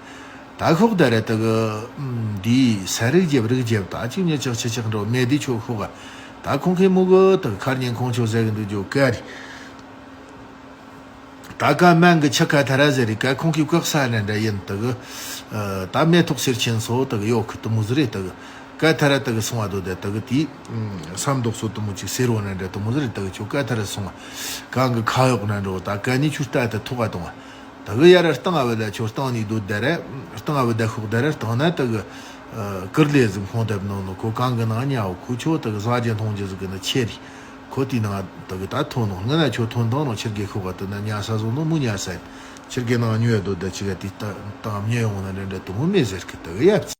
ད་ཁོག་དེ་ར་དེ་གི་འདི་ས་རིག་རྒྱབ་རིག་རྒྱབ་ད་ཅིག་ཉེ་ཆག་ཆེ་ཆག་འགྲོ་མེད་དེ་ཁྱོད་ཁོག་ག་ད་ཁོང་ཁའི་མུ་གི་དེ་གི་ཁར་ཉན་ཁོང་ཁྱོད་ཟེར་གི་འདུག་ཇོ་ཀ་རི། ད་ཀ་མན་གི་ཆི་ཀ་ཐ་ར་ཟེར་རེ་ཀ་ཁོང་གི་བཀག་ས་ནས་འདྲ་ཡིན་དེ་གི། ད་མེ་ཏོག་སེར་ཆེན་སོ་དེ་གི་ཡོག་གི་དེ་མོ་ཟེར་རེ་དེ་གི། ཀ་ཐ་ར་དེ་གི་སོང་བ་དོ་དེ་དེ་གི་དེ། ས་མདོག་སོ་དེ་མོ་ཅིག་སེར་བོ་ནས་འདྲ་དེ་མོ་ཟེར་རེ་དེ་གི་ཁྱོད་ཀ་ཐ་ར་སོང་བ། གང་གི་ཁ་གཡོག་ནས་འགྲོ་ད་ཀ་ནི་ཆུ་རྟ་དེ་ཐོག་ག་དང་བ། དེ་གི་ཡ་ར་སྟེང་ཨ་བ་ད་ཁྱོད་སྟེང་ནི་སྡོད་དེ་ར། སྟེང་ཨ་བ་ད་ཤོག་དེ་ར་སྟེང་ན་དེ་གི། ཀིར་ལེ་ཟིག་ཁོང་དེབ་ནོ་ནོ་ཁོ་གང་གི་ནང་ཉའོ་ཁོ་ཁྱོད་དེ་གི་ཟ་རྒྱུ་འཐུང་རྒྱུ་ཟིག་གི་ནི་ཆེ་རི། ཁོ་དེའི་ནང་དེ་གི་ད་ཐོན་ནོ་ང་ན་ཁྱོད་ཐོན་དང་ནོ་ཕྱིར་གི་ཤོག་ག་དེ་ན་ཉ་ས་ཟོ་ནོ་མུ་ཉ་ས་ཡིན། ཕྱིར་གི་ནང་ཉོས་དོ་ད་ཅི་ག་དེ་ད་ད་ཉེ་ཡོང་ན་འདྲ་འདྲ་དུ་མུ་མེ་ཟེར་གི་དེ་གི་ཡ།